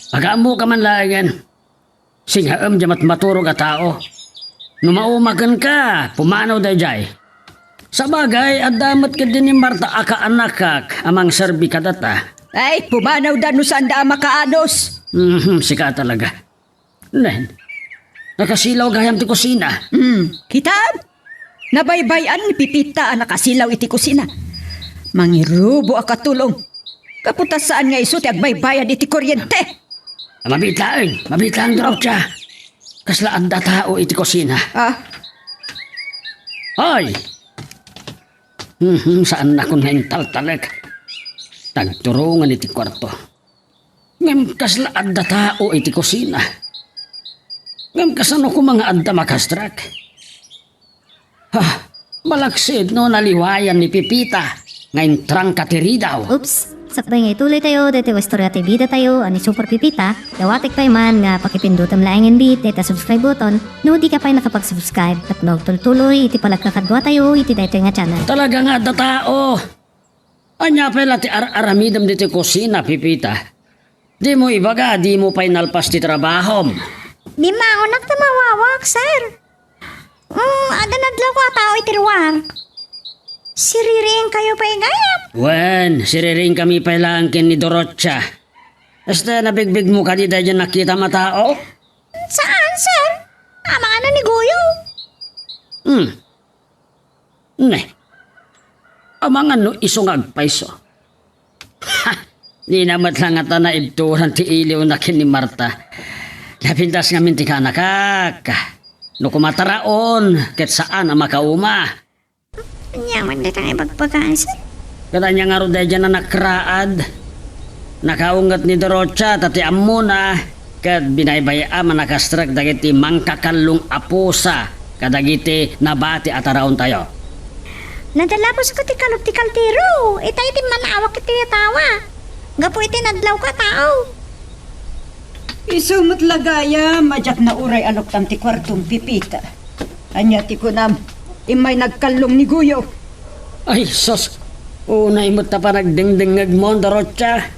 Pagaammoka man laengen. Singaem diay matmaturog a tao. No maumagenka, pumanaw daydiay. Sabagay, adda met ketdi ni Marta a kaanakak a mangserbi kadata. Ay, pumanawda no saanda a makaanus. Mhm, sika talaga. Nen, nakasilaw gayam ti kusina. Hmm, kitam? Nabaybay-an ni Pipita a nakasilaw iti kusina. Mangirubo a katulong. Gapu ta saan nga isu ti agbaybayad iti kuryente. Mabiit laeng, mabiit laeng, Dorotia. Kasla adda tao iti kusina. Ah? Ay! Mhm, saannakon nga intaltalek. Tagturongan iti kuarto. Ngem kasla adda tao iti kusina. Ngem kasano koma nga adda makastrek? Ha, malaksid no naliwayan ni Pipita nga intrangka ti ridaw. Oops! Sakbay nga ituloy tayo daytoy nga istorya ti bida tayo a ni Super Pipita, dawatek pay man nga pakipindutem laengen bi dayta subscribe button no di ka pay nakapag-subscribe tapno agtultuloy iti panagkakadua tayo iti daytoy nga channel. Talaga nga adda tao. Ania pay la ti ar-aramidem ditoy kusina, Pipita? Dimo ibaga, dimo pay nalpas ti trabahom. Bimmangonak ta mawawak, sir. Mm, adda nadlawko a tao iti ruar. Siririingkayo pay gayam? Wen, siririingkami pay laeng ken ni Dorotia. Este, nabigbigmo kadi daydiay nakitam a tao? Saan, sir? Amangan a ni Goyo. Hmm. Ne. Amangan no isu nga agpayso. Ha! Dina met la ngata naibturan ti iliwna ken ni Marta. Napintas ngamin ti kaanakak. No kumataraon, ket saan a makauma. Ania man dayta nga ibagbagaan, sir? Ket ania ngarud daydiay a nakraad? Nakaunget ni Dorotia ta ti ammona ket binaybay-am a nakastrek dagiti mangkakallong a pusa kadagiti nabati a taraontayo. Nadala puso ket ti kalub ti kaldero, itay ti manawak iti atawa. Gapu iti nadlawko a tao. Isu met la gayam a diak nauray a luktan ti kuartom, Pipita. Ania ti kunam? Immay nagkallong ni Goyo. Ay, sus! Unay met ta panagdengdengngegmo, Dorotia.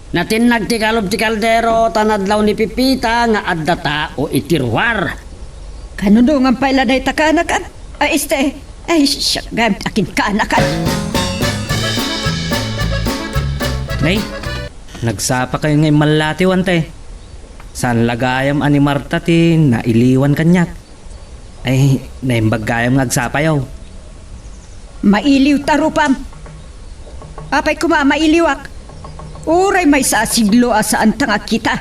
Natinnag ti kalub ti kaldero ta nadlaw ni Pipita nga adda tao iti ruar. Kanunongan pay la dayta kaanakan? Ay, este. Ay, siak gayam ti akinkaanakan. Nay, nagsapakayo nga immallatiw, ante. Saan la gayam a ni Marta ti nailiwan kaniak. Ay, naimbag gayam nga agsapayo. Mailiwta rupam. Apay koma a mailiwak? Uray maysa a siglo a saanta nga agkita.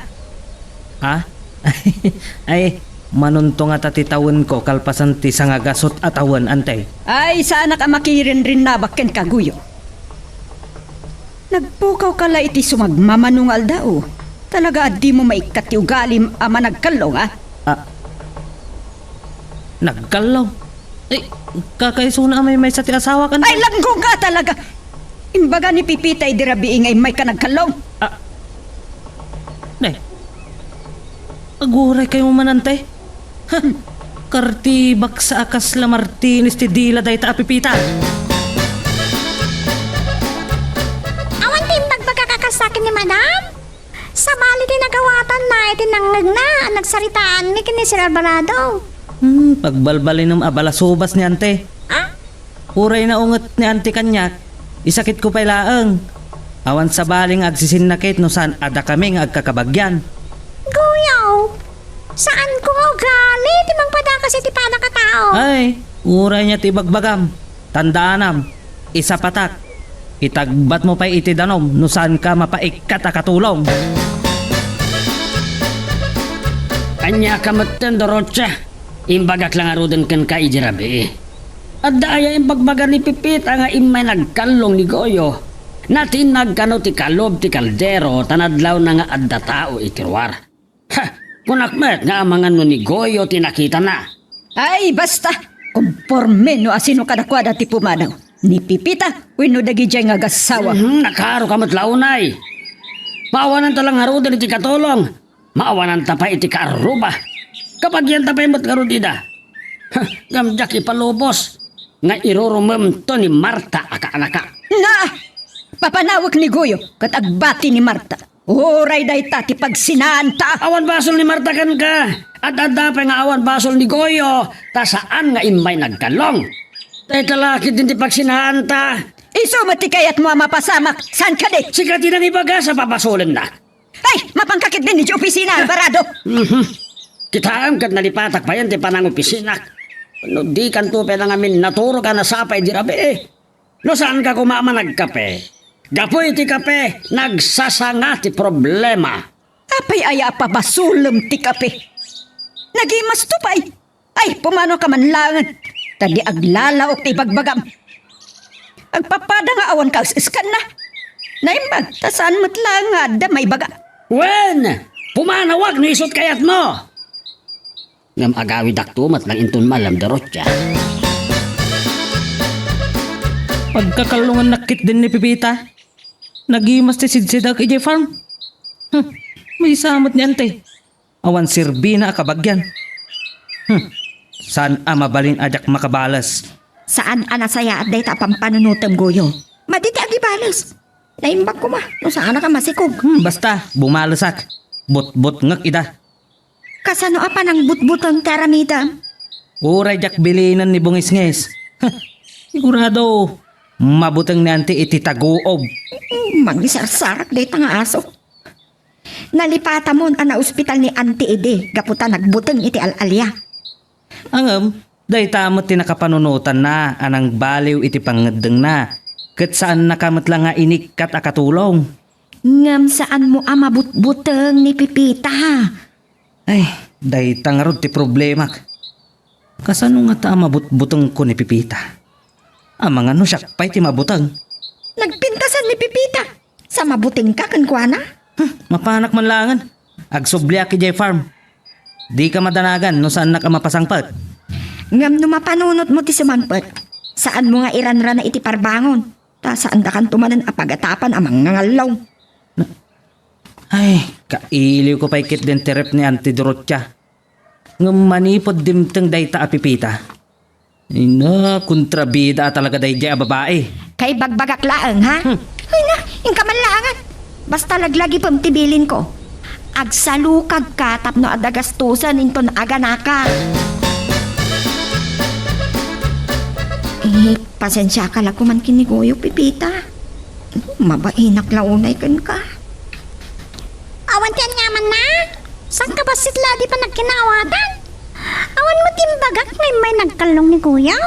Ha? Ay, Manunto ngata ti tawenko kalpasan ti sangagasut a tawen, Ante? Ay, saanak a makirinrinnabak kenka, Goyo. Nagpukawka la iti sumagmamano nga aldaw. Talaga a dimo maikkat ti ugalim a managkallong, a? Ah, nagkallong? Eh, kakaisuna a maymaysa ti asawak, Ante? Ay, langgo nga talaga! Imbaga ni Pipita idi rabii nga immayka nagkallong. Ah, ne. Aguray kayo man, Ante. Ha, kartibak sa a kasla Martinez ti dila dayta a Pipita. Awan ti imbagbagak a kasta ken ni Madam? Sabali ti nagawatanna iti nangngegna a nagsaritaanmi ken ni Sir Alvarado. Hmm, pagbalbalinem a balasubas ni Ante. Ah? Uray naunget ni Ante kaniak, isakitko pay laeng. Awan sabali nga agsisinnakit no saan a dakami nga agkakabagian. Goyo, saanko nga ugali ti mangpadakas iti padakatao. Ay, uray nia ti ibagbagam. Tandaanam, isapatak. Itagbatmo pay iti danum no saanka mapaikkat a katulong. Ania ka metten, Dorotia? Imbagak la ngaruden kenka idi rabii. Adda aya imbagbaga ni Pipita nga immay nagkallong ni Goyo? Natinnag kano ti kalub ti kaldero ta nadlawna nga adda tao iti ruar. Ha! Kunak met nga amangan no ni Goyo ti nakitana. Ay, basta! Komporme no asino kadakuada ti pumanaw. Ni Pipita wenno dagidiay nga agassawa. Mhm, nakaaro ka met la unay. Maawananta la ngaruden iti katulong. Maawananta pay iti kaarruba. Kabagianta pay met ngarud ida. Ha, ngem diak ipalubos nga irurumemto ni Marta a kaanaka. Na! Papanawek ni Goyo ket agbati ni Marta. Uray dayta ti pagsinaanta. Awan basol ni Marta kenka. Ad-adda pay nga awan basol ni Goyo, ta saan nga immay nagkallong. Dayta la ketdin ti pagsinaanta. Isu met ti kayatmo a mapasamak, saan kadi? Sika ti nangibaga sa pabasolennak. Ay, mapanka ketdin idiay opisina, Alvarado. Mhm. Kitaem ket nalipatak payen ti panangopisinak. No dikanto pay nangamin naturog a nasapa idi rabii. No saanka koma a managkape, gapu iti kape, nagsasanga ti problema. Apay aya a pabasolem ti kape? Nagimasto pay. Ay, pumanoka man laengen, ta di aglalaok ti ibagbagam. Agpapada nga awan kaes-eskanna. Naimbag, ta saan met laeng nga adda maibaga. Wen, pumanawak no isut kayatmo. Ngem agawidakto met lang inton malem, Dorotia. Pagkakallongannak ketdin ni Pipita, nagimas ti sidsidak idiay farm. Hmm, maysa met ni Ante. Awan serbina a kabagian. Hmm, saan a mabalin a diak makabales. Saan a nasayaat dayta a pampanunotem, Goyo. Madi ti agibales. Naimbag koma no saanak a masikog. Hmm, basta, bumalesak. Butbutngek ida. Kasano a panangbutbuteng ti aramidem? Uray diak bilinen ni Bungisngis. Sigurado, mabuteng ni Ante iti taguob. Mm, mangisarsarak dayta nga aso. Nalipatamon a naospital ni Ante idi gapu ta nagbuteng iti al-alia. Ngem, dayta met ti nakapanunotanna a nangbaliw iti pangngeddengna, ket saannaka met la nga inikkat a katulong. Ngem saanmo a mabutbuteng ni Pipita. Ay, dayta ngarud ti problemak. Kasano ngata a mabutbutengko ni Pipita? Amangan no siak pay ti mabuteng. Nagpintasan ni Pipita. Sa mabutengka kenkuana? Hmm, mapanak man laengen. Agsubliak idiay farm. Dika madanagan no saannak a mapasangpet. Ngem no mapanunotmo ti sumangpet, saanmo nga iranrana iti parbangon. Ta saandakanto manen a pagatapan a mangngangallong. Ay, kailiwko pay ketdin ti ref ni Auntie Dorotia. Ngem manipud dimteng dayta a Pipita. Ina, kontrabida a talaga daydiay a babai. Kaibagbagak laeng, ha? Hmm. Ay na, inka man laengen. Basta laglagipem ti bilinko. Agsalukagka tapno adda gastusen inton aganaka. Eh, pasensiaka la koman ken ni Goyo, Pipita. Mabainak la unay kenka. Awan ti aniamanna? Saan ka bassit la di panagkinaawatan? Awan met imbagak nga immay nagkallong ni Goyo.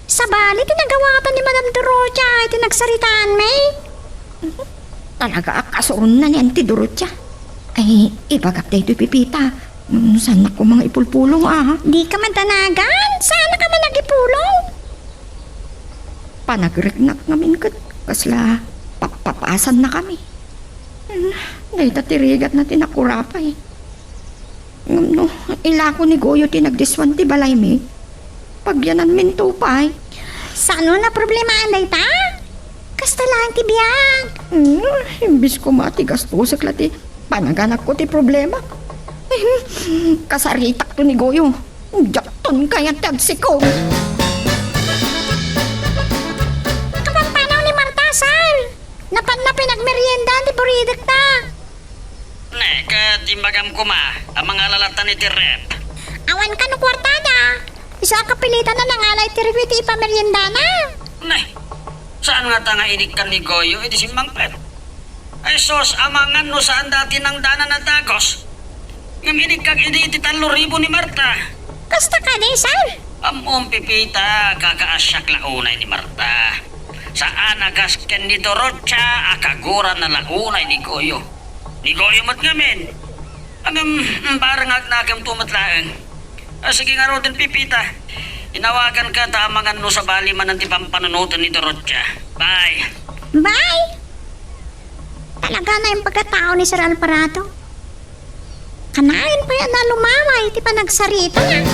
Sabali ti nagawatan ni Madam Dorotia iti nagsaritaanmi. Talaga a kasuronna ni Auntie Dorotia. Ay, ibagak daytoy, Pipita. Mm, saan ako mga ipulpulong, ah? Di ka madanagan? Saan ka man nagipulong? Panagriknak ngamin ket kasla pappapasan na kami. Hmm, dayta ti rigat na ti nakurapay. Ngem no, ilako ni Goyo ti nagdiswan ti balaymi. Pagyanan minto pay. Saan a problema dayta? Kasta laeng ti biag. Hmm, imbis koma ti gastusek la ti panaganakko ti problema. Kasaritakto ni Goyo. Diakton kayat ti agsikog. Kapampanaw ni Marta, sir? Napanna pinagmerienda ti buridekna. Ne, ket imbagam koma a mangala latta iti ref. Awan kano kuartada. Isu a kapilitan a nangala iti ref iti ipameriendana. Ne, saan ngata nga inikkan ni Goyo iti simmangpet? Ay sus, amangan no saan dati nang danan a dagus. Ngem inikkak idi iti tallo ribu ni Marta. Kasta kadi, sir? Ammom, Pepita, kakaasiak la unay ni Marta. Saan a kas ken ni Dorotia a kaguranna la unay ni Goyo. Ni Goyo met ngamin. Ngem, barangagnakem to met laeng. Ah, sige ngaruden, Pepita. Inawaganka ta amangan no sabali manen ti pampanunoten ni Dorotia. Bye. Bye. Talaga naimbag a tao ni Sir Alvarado. Kanayon pay a nalumaway ti panagsaritana.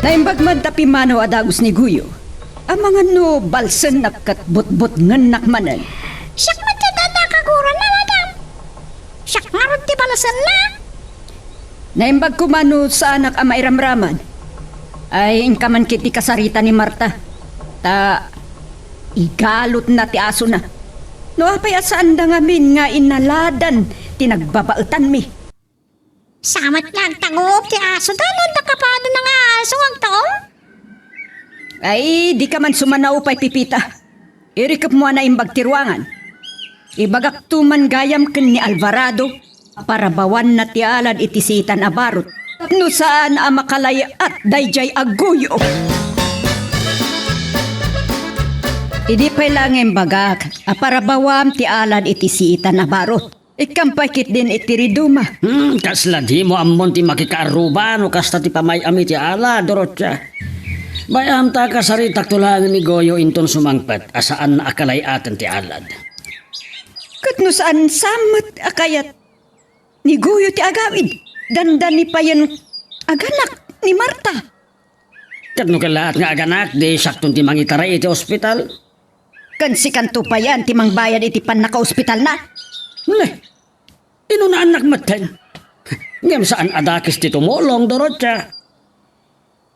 Naimbag man ta pimmanaw a dagus ni Goyo. Amangan no balsennak ket butbutngennak manen. Siak met ti adda kaguranna, madam. Siak ngarud ti balsenna. Naimbag koma no saanak a mairamraman. Ay, inka man ketdi kasarita ni Marta. Ta igalotna ti asona. No apay a saanda ngamin nga inaladan ti nagbabaetanmi. Sa met nga agtanguop ti asoda, no adda kapadona nga aso nga agtaom? Ay, dika man sumanaupay, Pepita. Irikepmo a naimbag ti ruangan. Ibagakto man gayam ken ni Alvarado, parabawanna ti alad iti siitan a barut. No saan a makalay-at daydiay a Goyo. Idi pay la nga imbagak a parabawam ti alad iti siitan a barut. Ikkam pay ketdin iti riduma. Hmm, kasla dimo ammon ti makikaarruba no kasta ti pamay-am iti ala, Dorotia. Bay-am ta kasaritakto laeng ni Goyo inton sumangpet a saan a kalay-aten ti alad. Ket no saan sa met a kayat ni Goyo ti agawid, dandani payen aganak ni Marta. Ket no kellaat nga aganak, di siakton ti mangitaray iti ospital. Ken sikanto payen ti mangbayad iti pannakaospitalna? Ne, inunaannak metten. Ngem saan a dakes ti tumulong, Dorotia.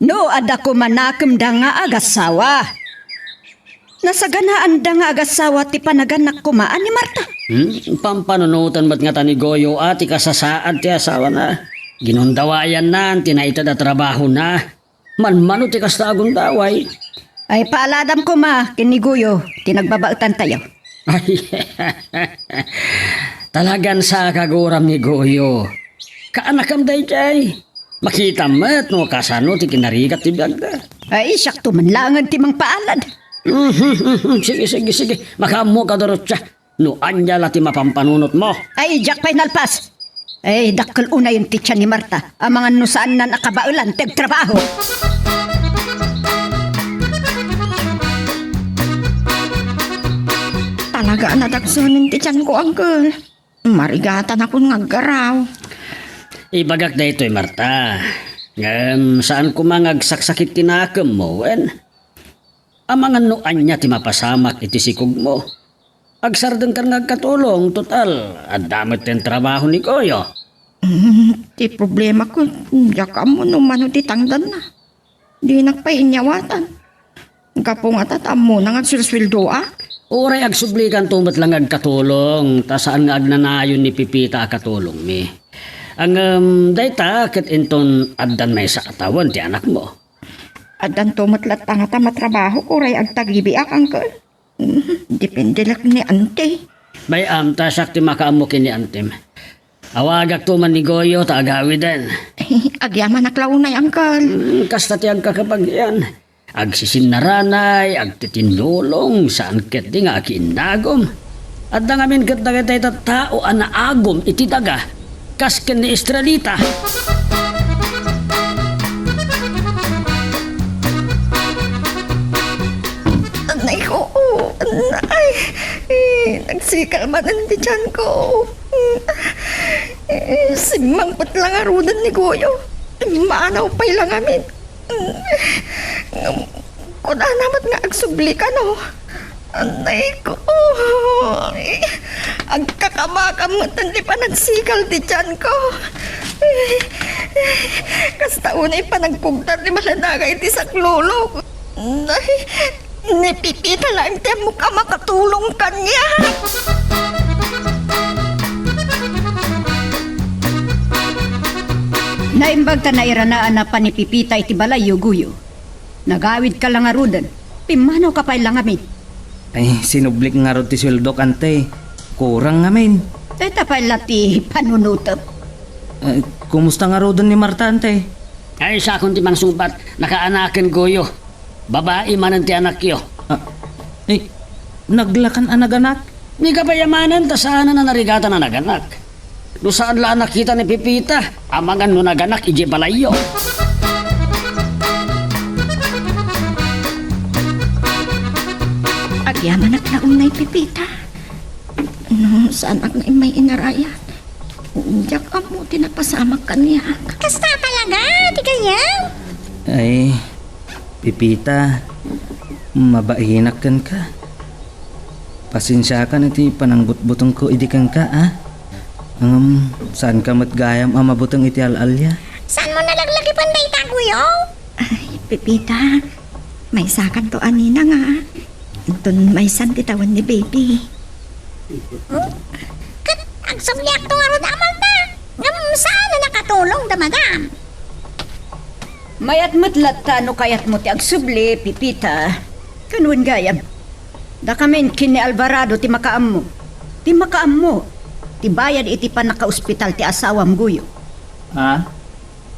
No, adda koma nakemda nga agassawa. Nasaganaanda nga agassawa ti panaganak koma a ni Marta. Hmm, pampanunoten met ngata ni Goyo a ti kasasaad ti asawana. Ginundawayanna ti naited a trabahona. Manmano ti kasta a gundaway. Ay, paaladam koma ken ni Goyo ti nagbabaetantayo. Ay, talagan sa kaguram ni Goyo. Kaanakam daydiay. Makitam met no kasano ti kinarigat ti biagda. Ay, siakto man laengen ti mangpaalad. Mhm, mhm. Sige, sige, sige. Makaammo ka, Dorotia. No ania la ti mapampanunotmo? Ay, diak pay nalpas. Ay, dakkel unayen ti tian ni Marta. Amangan no saannan a kabaelan ti agtrabaho. Talaga a nadagsanen ti tianko, Uncle. Marigatanakon nga aggaraw. Ibagak daytoy, Marta. Ngem saan koma nga agsaksakit ti nakemmo, wen? Amangan no ania ti mapasamak iti sikogmo. Agsardengkan nga agkatulong, total, adda met ti trabaho ni Goyo. Mm, ti problemako, diak ammo no mano ti tangdanna. Dinak pay inyawatan. Gapu ngata ta ammona nga agsuelsueldoak. Uray agsublikanto met la nga agkatulong, ta saan nga agnanayon ni Pepita a katulongmi. Ngem dayta ket inton addan maysa a tawen ti anakmo. Addanto met latta ngata matrabahok uray agtagibiak, Uncle. Mm, depende la ken ni Auntie. Bay-am ta siak ti makaammo ken ni Auntiem. Awagakto man ni Goyo ta agawiden. Agyamanak la unay, Uncle. Mm, kasta ti agkakabagian. Agsisinnaranay, agtitinnulong, saan ketdi nga akiinnagom. Adda ngamin ket dagiti tattao a naagum iti daga. kas ken ni Estrellita. Anay ko, anay. Eh, nagsikal manen ti tiyan ko. Eh, simmangpet la ngaruden ni Goyo. Immanaw pay la ngamin. Ngem kunana met nga agsubli kano. Anay ko. Agkakabakam met ti panagsikal ti tiyan ko. Kasta unay panagkugtar ti maladaga iti saklolo. Ay, ni Pipita laeng ti ammok a makatulong kaniak. Naimbag ta nairanaan a pan ni Pipita iti balayyo, Goyo. Nagawidka la ngaruden. Pimmanawka pay la ngamin. Ay, sinublik ngarud ti sueldok, ante. Kurang ngamin. Dayta pay la ti panunutem. Eh, kumusta ngaruden ni Marta, ante? Ay, sakon ti mangsungbat, nakaanaken, Goyo. Babai manen ti anakyo. Ah, eh, naglakan a naganak? Ni kapayamanen ta saanen a narigatan a naganak. No saan la a nakita ni Pipita, amangan no naganak idiay balayyo. Agyamanak la unay, Pipita. No, saanak nga immay inarayat. Diak ammo ti napasamak kaniak. Kasta talaga, ti gayam? Ay, Pipita, mabainak kenka. Pasensiakan iti panangbutbutengko idi kenka, a? Ngem, saanka met gayam a mabuteng iti al-alia? Saanmo nalaglagipen dayta, Goyo? Ay, Pipita, maysakanto a ninang, a. Inton maysan ti tawen ni Baby. Hmm? Ket agsubliakto ngarud a Marta, ngem saan a nakatulong da madam. Mayat met latta no kayatmo ti agsubli, Pipita. Ken wen gayam, dakamin ken ni Alvarado ti makaammo. Ti makaammo ti bayad iti pannakaospital ti asawam, Goyo. Ha?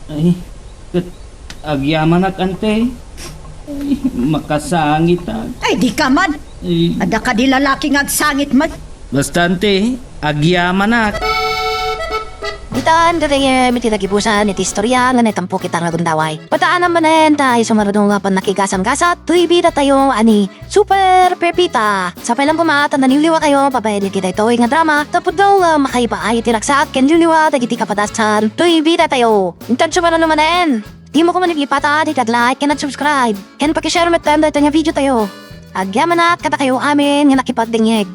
Ay, ket agyamanak, ante. Ay, makasangitak. Ay, dika man. Ay. Adda kadi lalaki nga agsangit met. Basta, ante, agyamanak. Ditan, gagayyem, iti nagibusan iti istoria nga naitampok ita nga gundaway. Pataanam manen ta isu ngarud nga pannakigasam-gasat toy bidatayo a ni Super Pepita. Sapay lang koma ta naliwliwatayo babaen iti daytoy nga drama tapno nga makaibaay iti ragsak ken liwliwa dagiti kapadasan toy bidatayo. Intan sumarano manen, dimo koma nalipatan iti ag-like ken ag-subscribe ken paki-share metten daytoy nga videotayo. Agyamanak kadakayo amin nga nakipagdengngeg.